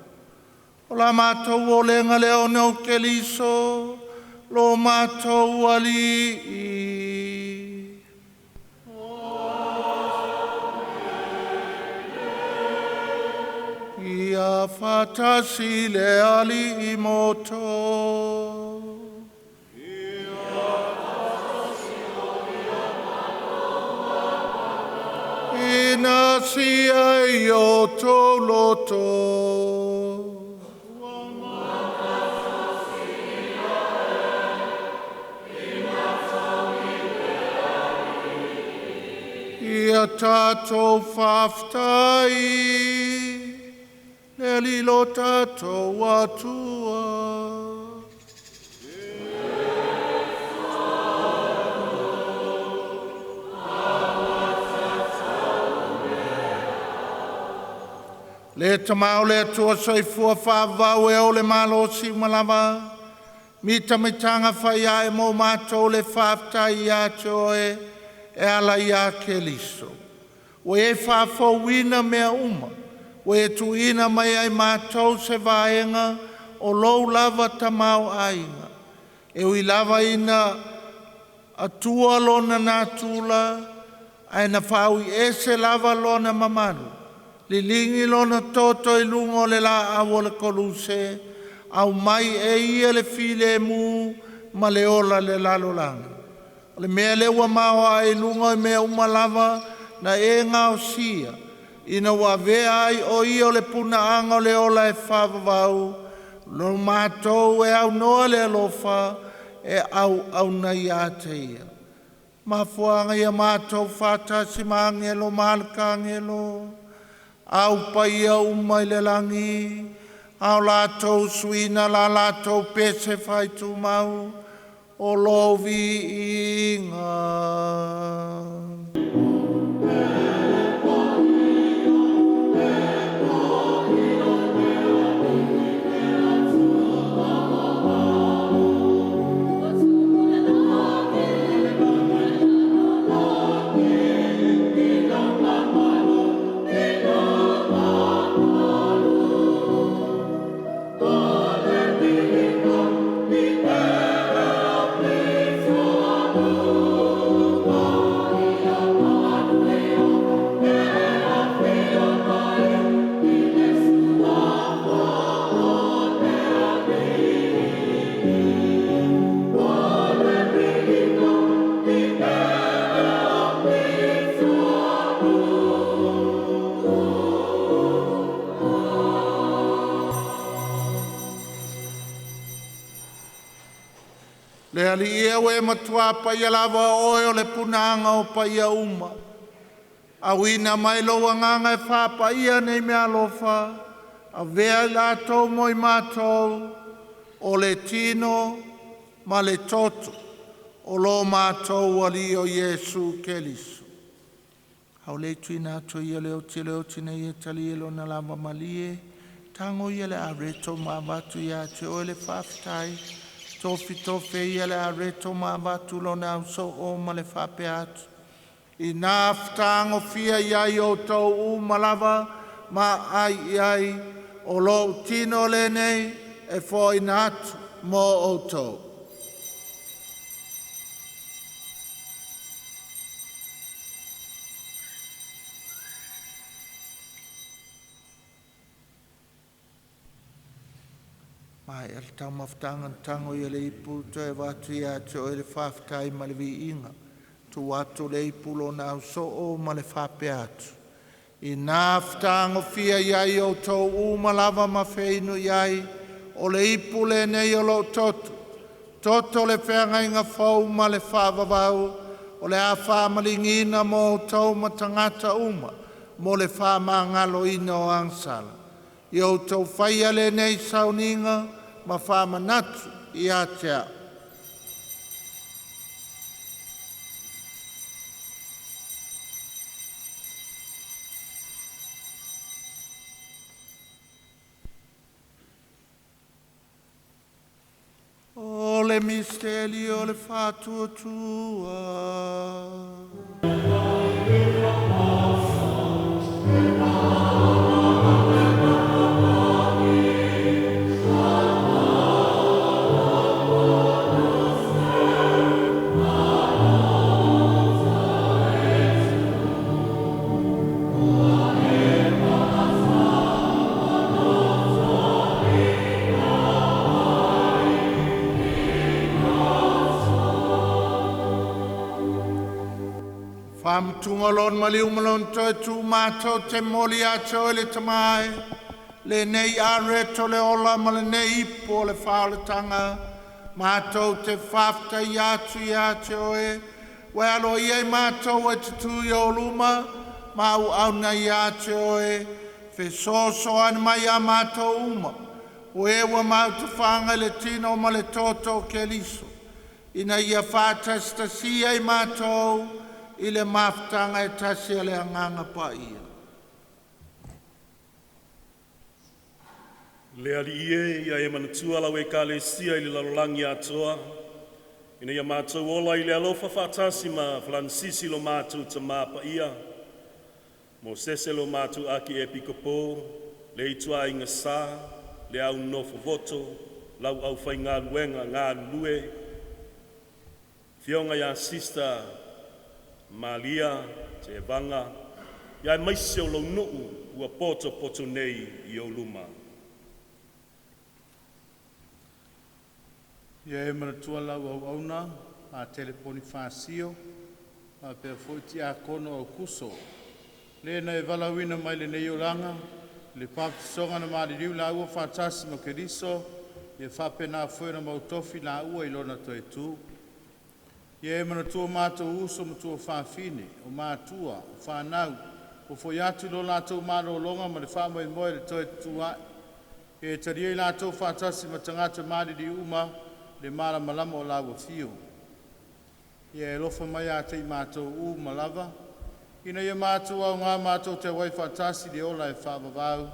O la mātou olega lea ona o Keriso, lo mātou Alii. Ia whatasi le ali i moto. Ina sia i o tō loto. Ia tātou whaftai. Le lilo tātou atua. Le tamau le atua soifua whaavau e o le malosi malava. Mita mitanga whai e mō mātou le whaaftai ia te oe e ala ia Keriso. O e whaafauina mea uma. O e tuina mai ai mātou se vaenga o lou lava tamau aiga. E ui lava ina atua lona nātula, ae na whaui ese lava lona mamalu. Lilingi lona toto i lunga o le la au o le koluse, au mai e ia le file mu ma le ola le lalolagi. O le mea le ua maoa ai lunga o mea uma lava na e ngao sia. Ina ua vea ai o ia o le puna anga o le ola e whaavavau, lo mātou e au noa le alofa e au au nei a te ia. Mafuanga ia mātou whātasi maangelo maalakangelo, au paia umai le langi, au lātou suina la lātou pese whaitu mau, o lovi inga. Le ali ia we matua paia lava oe o le punanga o paia uma. Awina mai lo wanganga e wha paia nei mea alofa. A vea lātou moi mātou o le tino ma le toto o lo mātou ali o Iesu Keriso. Hau le tuina atu ia le oti nei e tali e lona lava malie. Tango ia le areto ma avatu ia te oe le whaaftai. Tofi tofe ia le areto ma avatu lona au so o ma le whape atu. I nā whataango fia iai o tau u malava ma ai ai o lou tino le nei e foina atu mō outou. Mai al tau mafutanga tango ia le ipu toe watu ia te oe le whaftai ma le viinga. Tu atu le ipu lona au soo ma le whape atu. Ina fetagofia i ai outou uma lava ma feinu i ai, o le ipu lenei o lou toto, toto o le feagaiga fou ma le faavavau, o le a faamaligiina mo outou ma tagata uma mo le faamagaloina o agasala. Ia outou faia lenei sauniga ma faamanatu ia te a'u. O le misteli o le faatuatua. Faamatuga o lona maliu ma lona toe tu matou te momoli ia te Oe le Tama e, lenei areto le ola ma lenei ipu o le faaolataga, matou te faafetaia atu ia te Oe, ua e aloaia i matou e te tu i ou luma ma auauna ia te Oe, fesoasoani mai ia matou uma, o e ua mautafaga i le tino ma le toto o Keriso, ina ia faatasitasia i matou i le mafutaga e tasi a le Agaga Paia. Le Alii e, ia e manatua lau Ekalesia i le lalolagi atoa, ina ia matou ola i le alofa faatasi ma Faranisisi lo matou Tamā Paia, Mosese lo matou Akiepikopo, le ituaiga Sā, le au nofovoto, lau aufaigaluega galulue, Afioga ia Sista Malia Tevaga, aemaise o lou nuu ua potopoto nei i ou luma. Ia e manatua lau auauna, Patele Ponifasio, faapea foi Tiakono Aukuso, le na e valaauina mai lenei olaga, le papatisoga na maliliu laua faatasi ma Keriso, ia faapena foi ona mautofi laua i lona toe tu. Ia e manatua matou uso ma tuafafine, o matua, o fanau, ua foi atu i lo latou malologa ma le faamoemoe i le toe tutua'i. E talia i latou faatasi ma tagata maliliu uma le malamalama o lau afio. Ia e alofa mai ia te i matou uma lava, ina ia matou augā matou te auai faatasi i le ola e faavavau,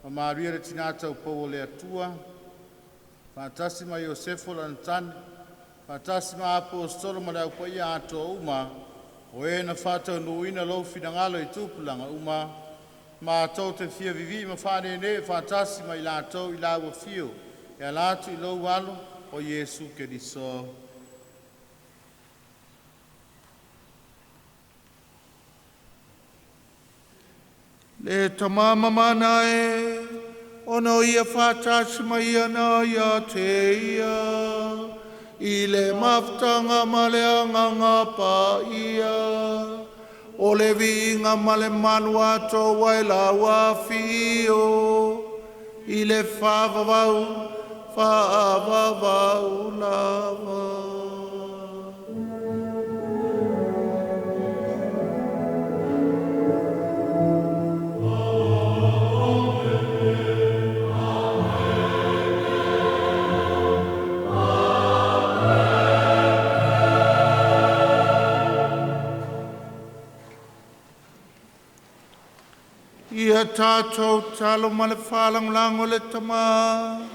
ma Maria le tinā taupou o le Atua, faatasi ma Iosefa o lana tane, faatasi ma Aposetolo ma le aupaia atoa uma, o e na faataunuuina lou finagalo i tupulaga uma, matou te fia vivii ma faaneenee faatasi ma i latou i lau afio, e ala atu i lou alo o Iesu Keriso. Le Tama mamana e, ona o ia faatasi mai ana ia te ia, i le mafutaga ma le Agaga Paia, o le viiga ma le malu atoa i lau afio, i le faavavau, faavavau lava. Ia tatou talo ma le faalagolago i le Tamā,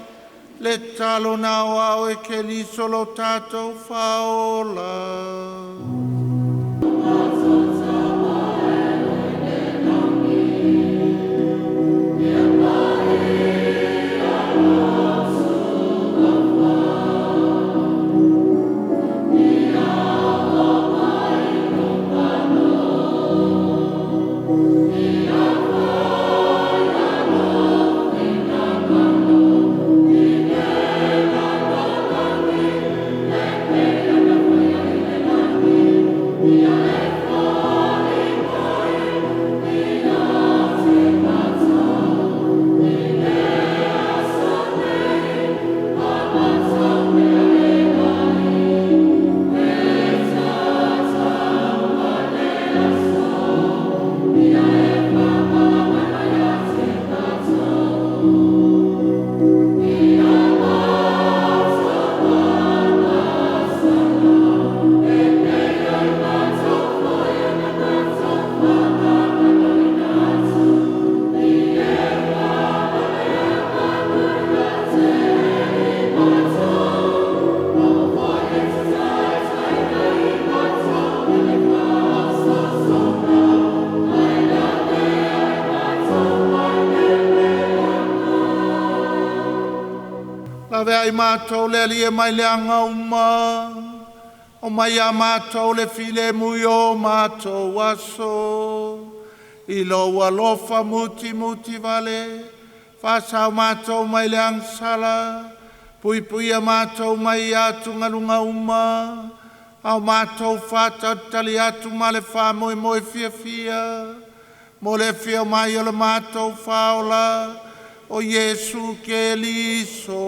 le talo na aoao e Keriso lo tatou faaola. ia i mātou le alie mai le anga uma. O mai a mātou le file mui o mātou aso. I lo alofa muti muti vale. Whasau mātou mai le angsala. Pui pui a mātou mai atu ngalunga uma. Au mātou whātatali atu ma le wha moe moe fia fia. Mo le fia mai o le mātou whaola. O Iesu Keliso.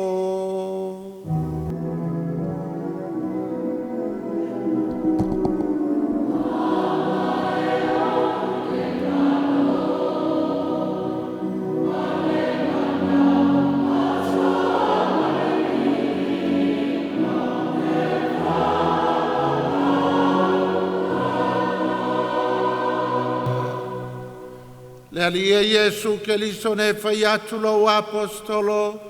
Le alie Iesu Keliso ne whai atu lo apostolo,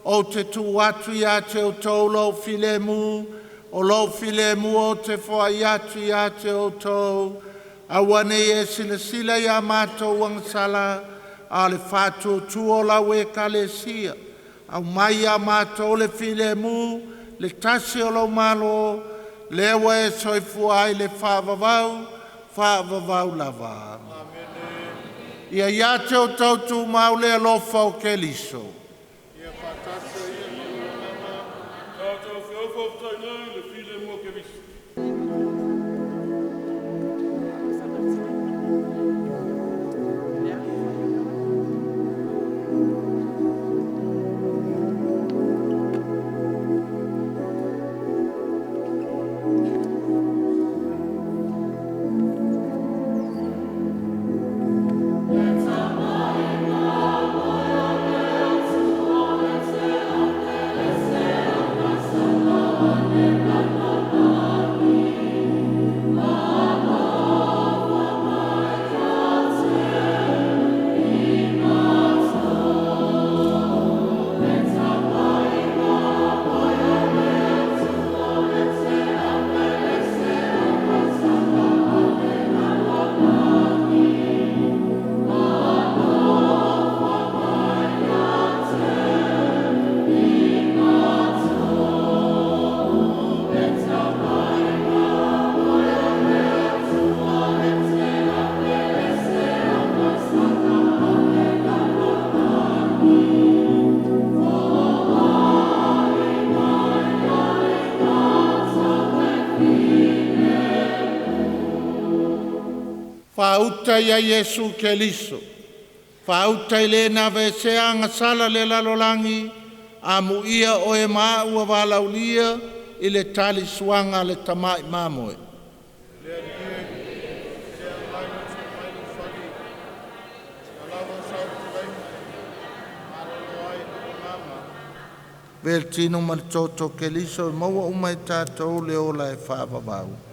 o te tu atu ia te o tau lo filemu, o lo filemu o te whai atu ia te o tau, aua nei e sila sila ia mātou angsala, a le whātu tu o lau e kalesia, au mai ia mātou le filemu, le tasi o lau malo, lewa e soifua ai le whaavavau, whaavavau lava. Ia ia te o tautu maule alofa o Keliso. Ia whātasa ia maluanganga. Tātou whiofo nei le file mua Keliso. Whauta ia Iesu Keliso. Whauta i le na vesea ngasala le lalolangi, a mu ia o e maa ua walaulia i le tali suanga le tamai mamoe. Le alie, se mai no te mai no fali, alawa sau te laima, malolo ai no mama. Veltino ma le toto Keliso, maua umai tātou le ola e whaavavau. Amen.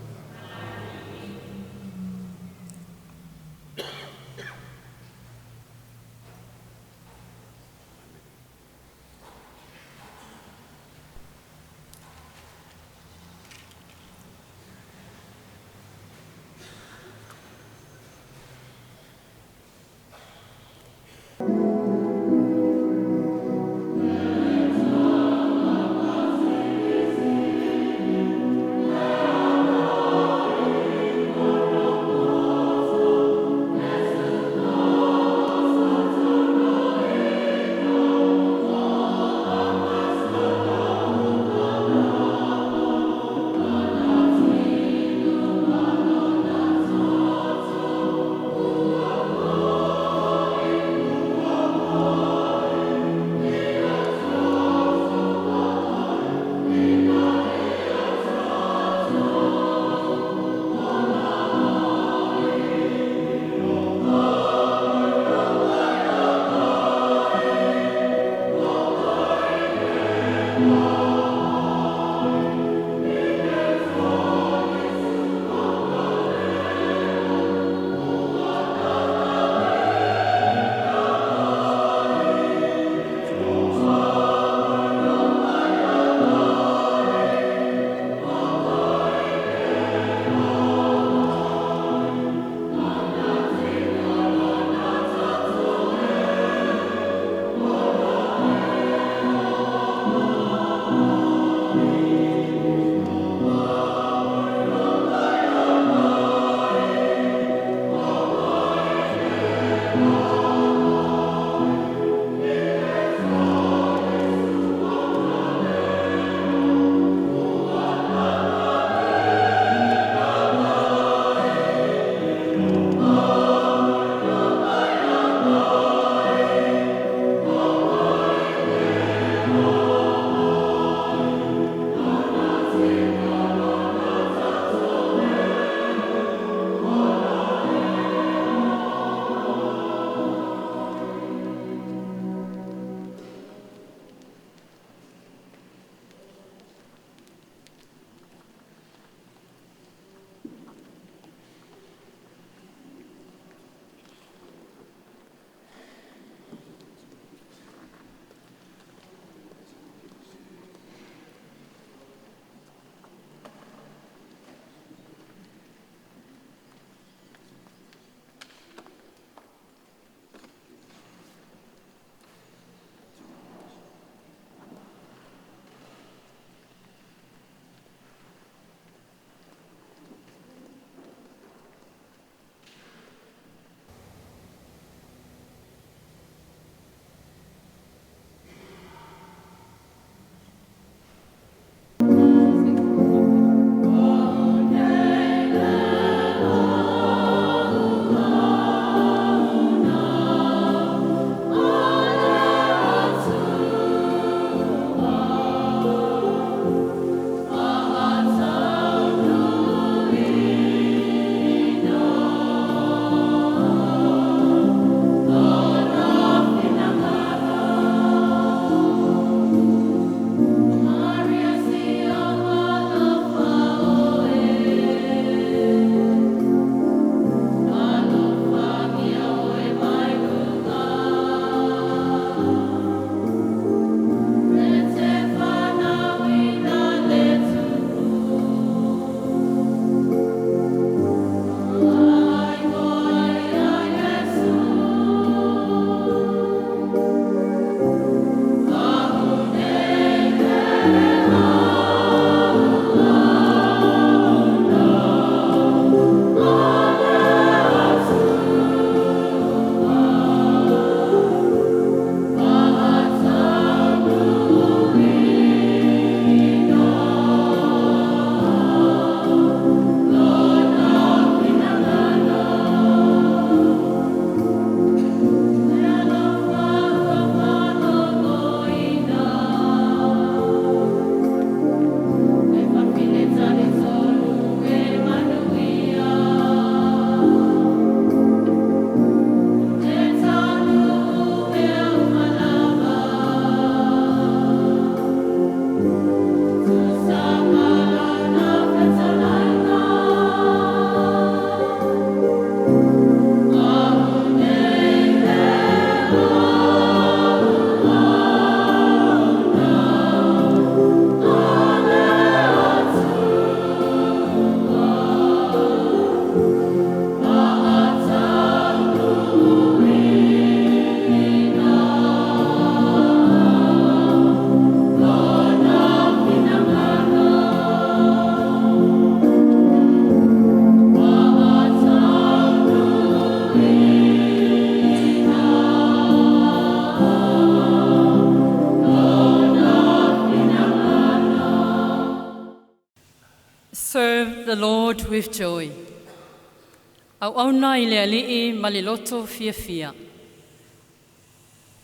Serve the Lord with joy. Auauna i le Alii ma le loto fiafia.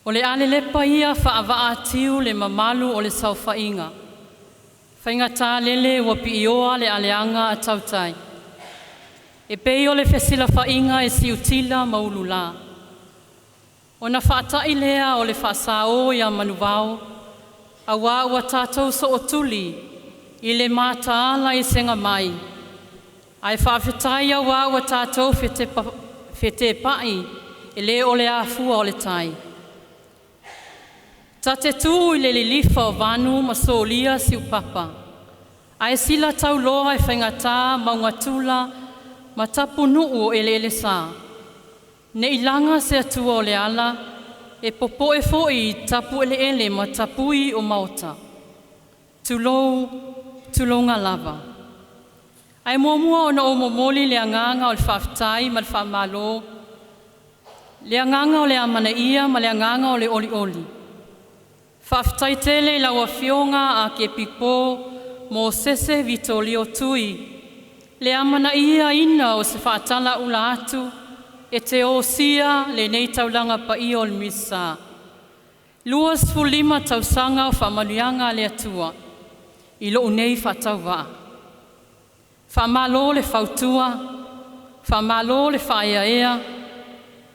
O le a lelepa ia faavaa tiu le mamalu o le saofaiga. Faigata lele ua piioa le aleaga a tautai. E pei o le fesilafaiga e siutila ma ululā. Ona faatai lea o le faasao ia Manuvao, auā ua tatou sootuli i le mataala i segamai, ae faafetai auā ua tatou fetepai e le o le afua o le tai. Ta te tu i le lilifa o vanu ma solia siupapa, ae sila tauloa e faigata maugatula ma tapunuu o eleelesa. Ne i laga se atua o le ala, e popoe foi i tapueleele ma tapui o maota. Tulou, tulouna lava. Ae muamua ona ou momoli le agaga o le faafetai ma le faamalo, le agaga o le amanaia ma le agaga o le olioli. Faafetai tele i lau Afioga a Kepipo Mosese Vitolio Tui, le amanaiaina o se faatalauula atu e te osia lenei taulaga paia o le Misa. 25 tausaga o faamanuiaga a le Atua i lou nei faatauvaa. Faamalo le fautua, faamalo le faaeaea,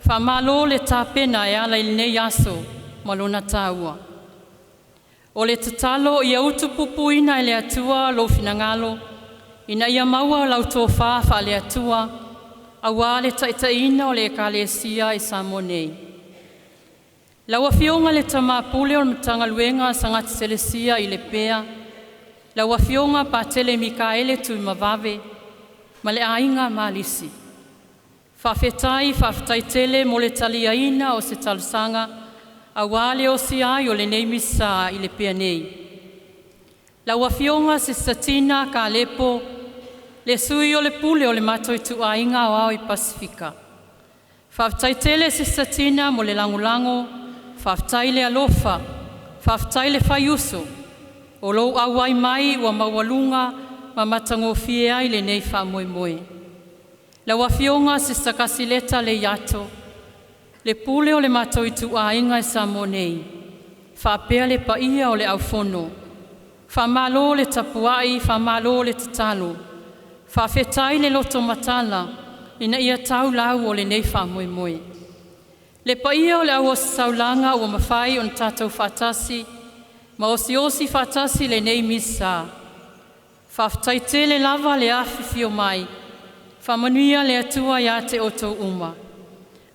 faamalo le tapena e ala i lenei aso ma lona taua. O le tatalo ia utupupuina e le Atua lou finagalo ina ia maua lau tofa faale-Atua aua le taitaiina o le Ekalesia i Samoa nei. Lau Afioga i le Tama Pule o le Matagaluega a Sagati Telesia i Lepea, lau Afioga Patele Mikaele Tuimavave ma le Aiga Malisi, faafetai, faafetai tele mo le taliaina o se talosaga aua le osia ai o lenei Misa i Lepea nei. Lau Afioga Sisita Tina Kalepo, le sui o le pule o le matou ituaiga aoao i Pasefika. Faafetai tele Sisita Tina mo le lagolago, faafetai le alofa, faafetai le faiuso, o lou auai mai ua maualuga ma matagofie ai lenei faamoemoe. Lau Afioga Sisita Kasileta Leiato, le pule o le matou ituaiga i Samoa nei, faapea le paia o le aufono, faamalo le tapuai, faamalo le tatalo, faafetai le loto matala ina ia tau lau o lenei faamoemoe. Le paia o le au ositaulaga ua mafai ona tatou faatasi ma osiosi faatasi i lenei Misa. Faafetai tele lava le afifio mai, faamanuia le Atua ia te outou uma.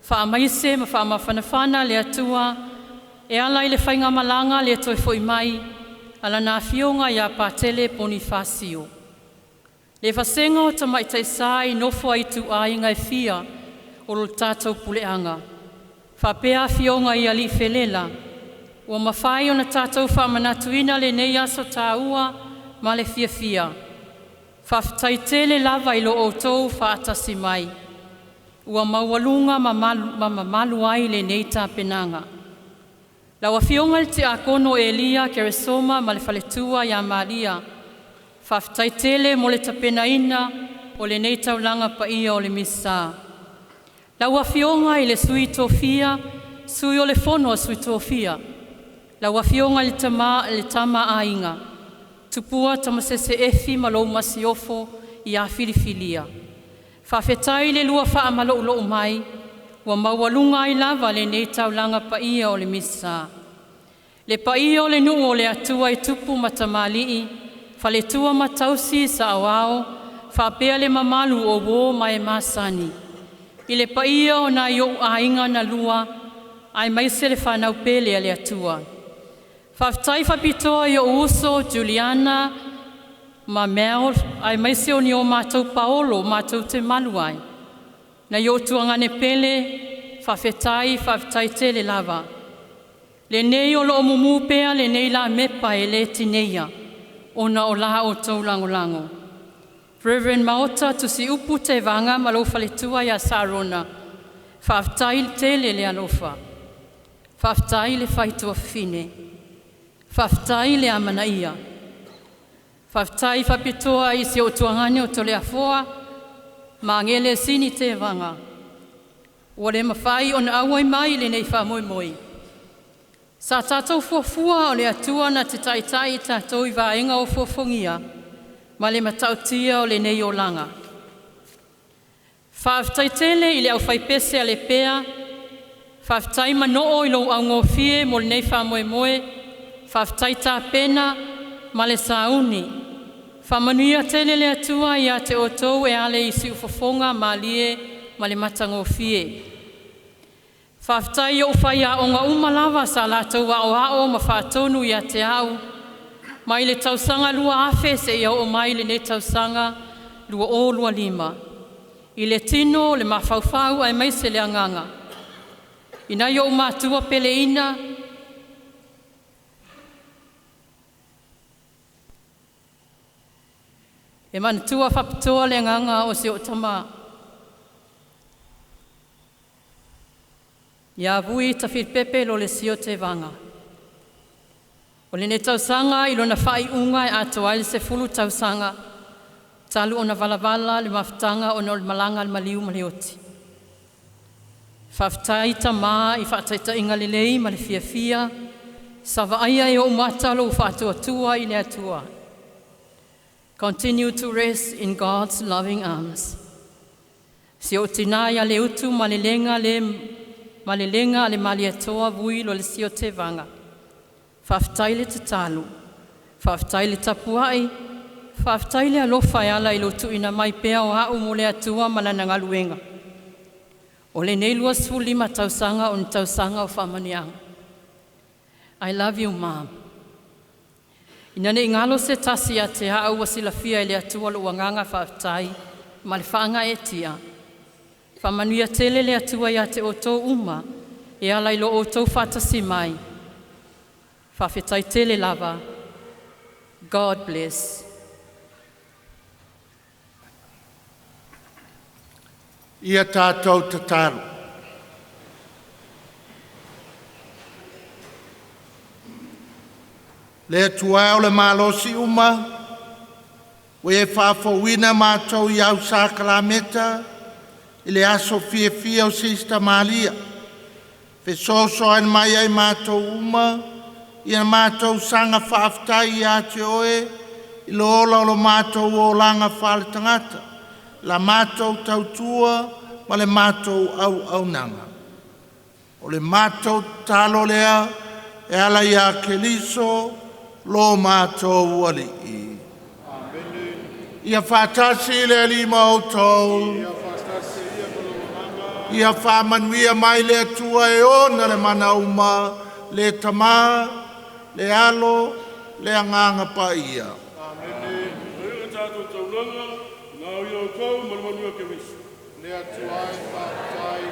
Faamaise ma faamafanafana le Atua e ala i le faigamalaga le toe foi mai a Lana Afioga ia Patele Ponifasio. Le vasega o Tamaitai Sa i nofo a ituaiga e fia o le tatou puleaga, faapea afioga i alii felela, ua mafai ona tatou faamanatuina lenei aso taua ma le fiafia. Faafetai tele lava i lo outou faatasi mai, ua maualuga ma mamalu ai lenei tapenaga. Lau Afioga i le Tiakono o Elia Keresoma ma le faletua ia Maria, faafetai tele mo le tapenaina o lenei taulaga paia o le Misa. Lau Afioga i le Sui Tofia, Sui o le Fono a Sui Tofia, lau Afioga i le Tama a Aiga, Tupua Tamasese Efi ma lou Masiofo ia filifilia. Faafetai i le lua faamaloulou mai, ua maualuga ai lava lenei taulaga paia o le Misa. Le paia o le nuu o le Atua i tupu ma tamalii, faletua ma tausi, saoao, faapea le mamalu o uo ma e masani. I le paia o nai ou aiga na lua, aemaise le fanau pele a le Atua. Faafetai faapitoa i ou uso Juliana ma Mel, aemaise o ni o matou paolo matou te malu ai. Nai ou tuagane pele, faafetai, faafetai tele lava. Lenei o loo mumu pea lenei lamepa e le tineia ona o la outou lagolago. Reverend Maota Tusiupu Tevaga ma lou faletua ia Sarona, faafetai tele le alofa, faafetai le fai tuafafine, faafetai le amanaia. Faafetai faapitoa i si ou tuagane o Toleafoa, Magele Sini Tevaga, ua le mafai ona auai mai i lenei faamoemoe. Sa tatou fuafua o le Atua na te taitai i tatou i vaega o fofogia ma le matautia o lenei olaga. Faafetai tele i le aufaipese a Lepea, faafetai manoo i lou augofie mo lenei faamoemoe, faafetai tapena ma le sauni. Faamanuia tele le Atua ia te outou e ala i siufofoga malie ma le matagofie. Faafetai i ou faiaoga uma lava sa latou aoao ma faatonu ia te au, mai le tausaga 2000 seia oo mai lenei tausaga 2025, i le tino, le mafaufau aemaise le agaga. I nai ou matua peleina, e manatua faapitoa le agaga o si ou tama, ia Vui Tafilipepe Lolesio Tevaga. O lenei tausaga i lona faaiuga e atoa ai le 10 tausaga talu ona valavala le mafutaga ona o le malaga a le maliu ma le oti. Faafetai tamā i faataitaiga lelei ma le fiafia, sa vaaia e ou mata lou faatuatua i le Atua. Continue to rest in God's loving arms. Si ou tinā ia Leutu Malelega le Malelega a le Malietoa Vui Lolesio Tevaga, faafetai le tatalo, faafetai le tapuai, faafetai le alofa e ala i lou tuuina mai pea o au mo le Atua ma Lana galuega. O lenei 25 tausaga o ni tausaga o faamanuiaga. I love you, Mom. Ina ne i galo se tasi ia te au ua silafia e le Atua lou agaga faafetai ma le faagaeetia. Faamanuia tele le Atua ia te outou uma e ala i lo outou faatasi mai. Faafetai tele lava. God bless. Ia tatou tatalo. Le Atua e o le malosi uma, ua e faafouina matou i au sakalameta i le aso fiafia o Sisita Malia, fesoasoani mai ai matou uma ia matou saga faafetai ia te Oe i le ola o lo matou olaga faaletagata, la matou tautua ma le matou auaunaga. O le matou tatalo lea e ala ia Keriso lo matou Alii. Ia faatasi le Alii ma outou. Ia faamanuia mai le Atua e ona le mana uma, le Tama, le Alo, le Agaga Paia. Faia le tatou taulaga, na o ia outou ma le manuia o Keriso. Le Atua e faafetai.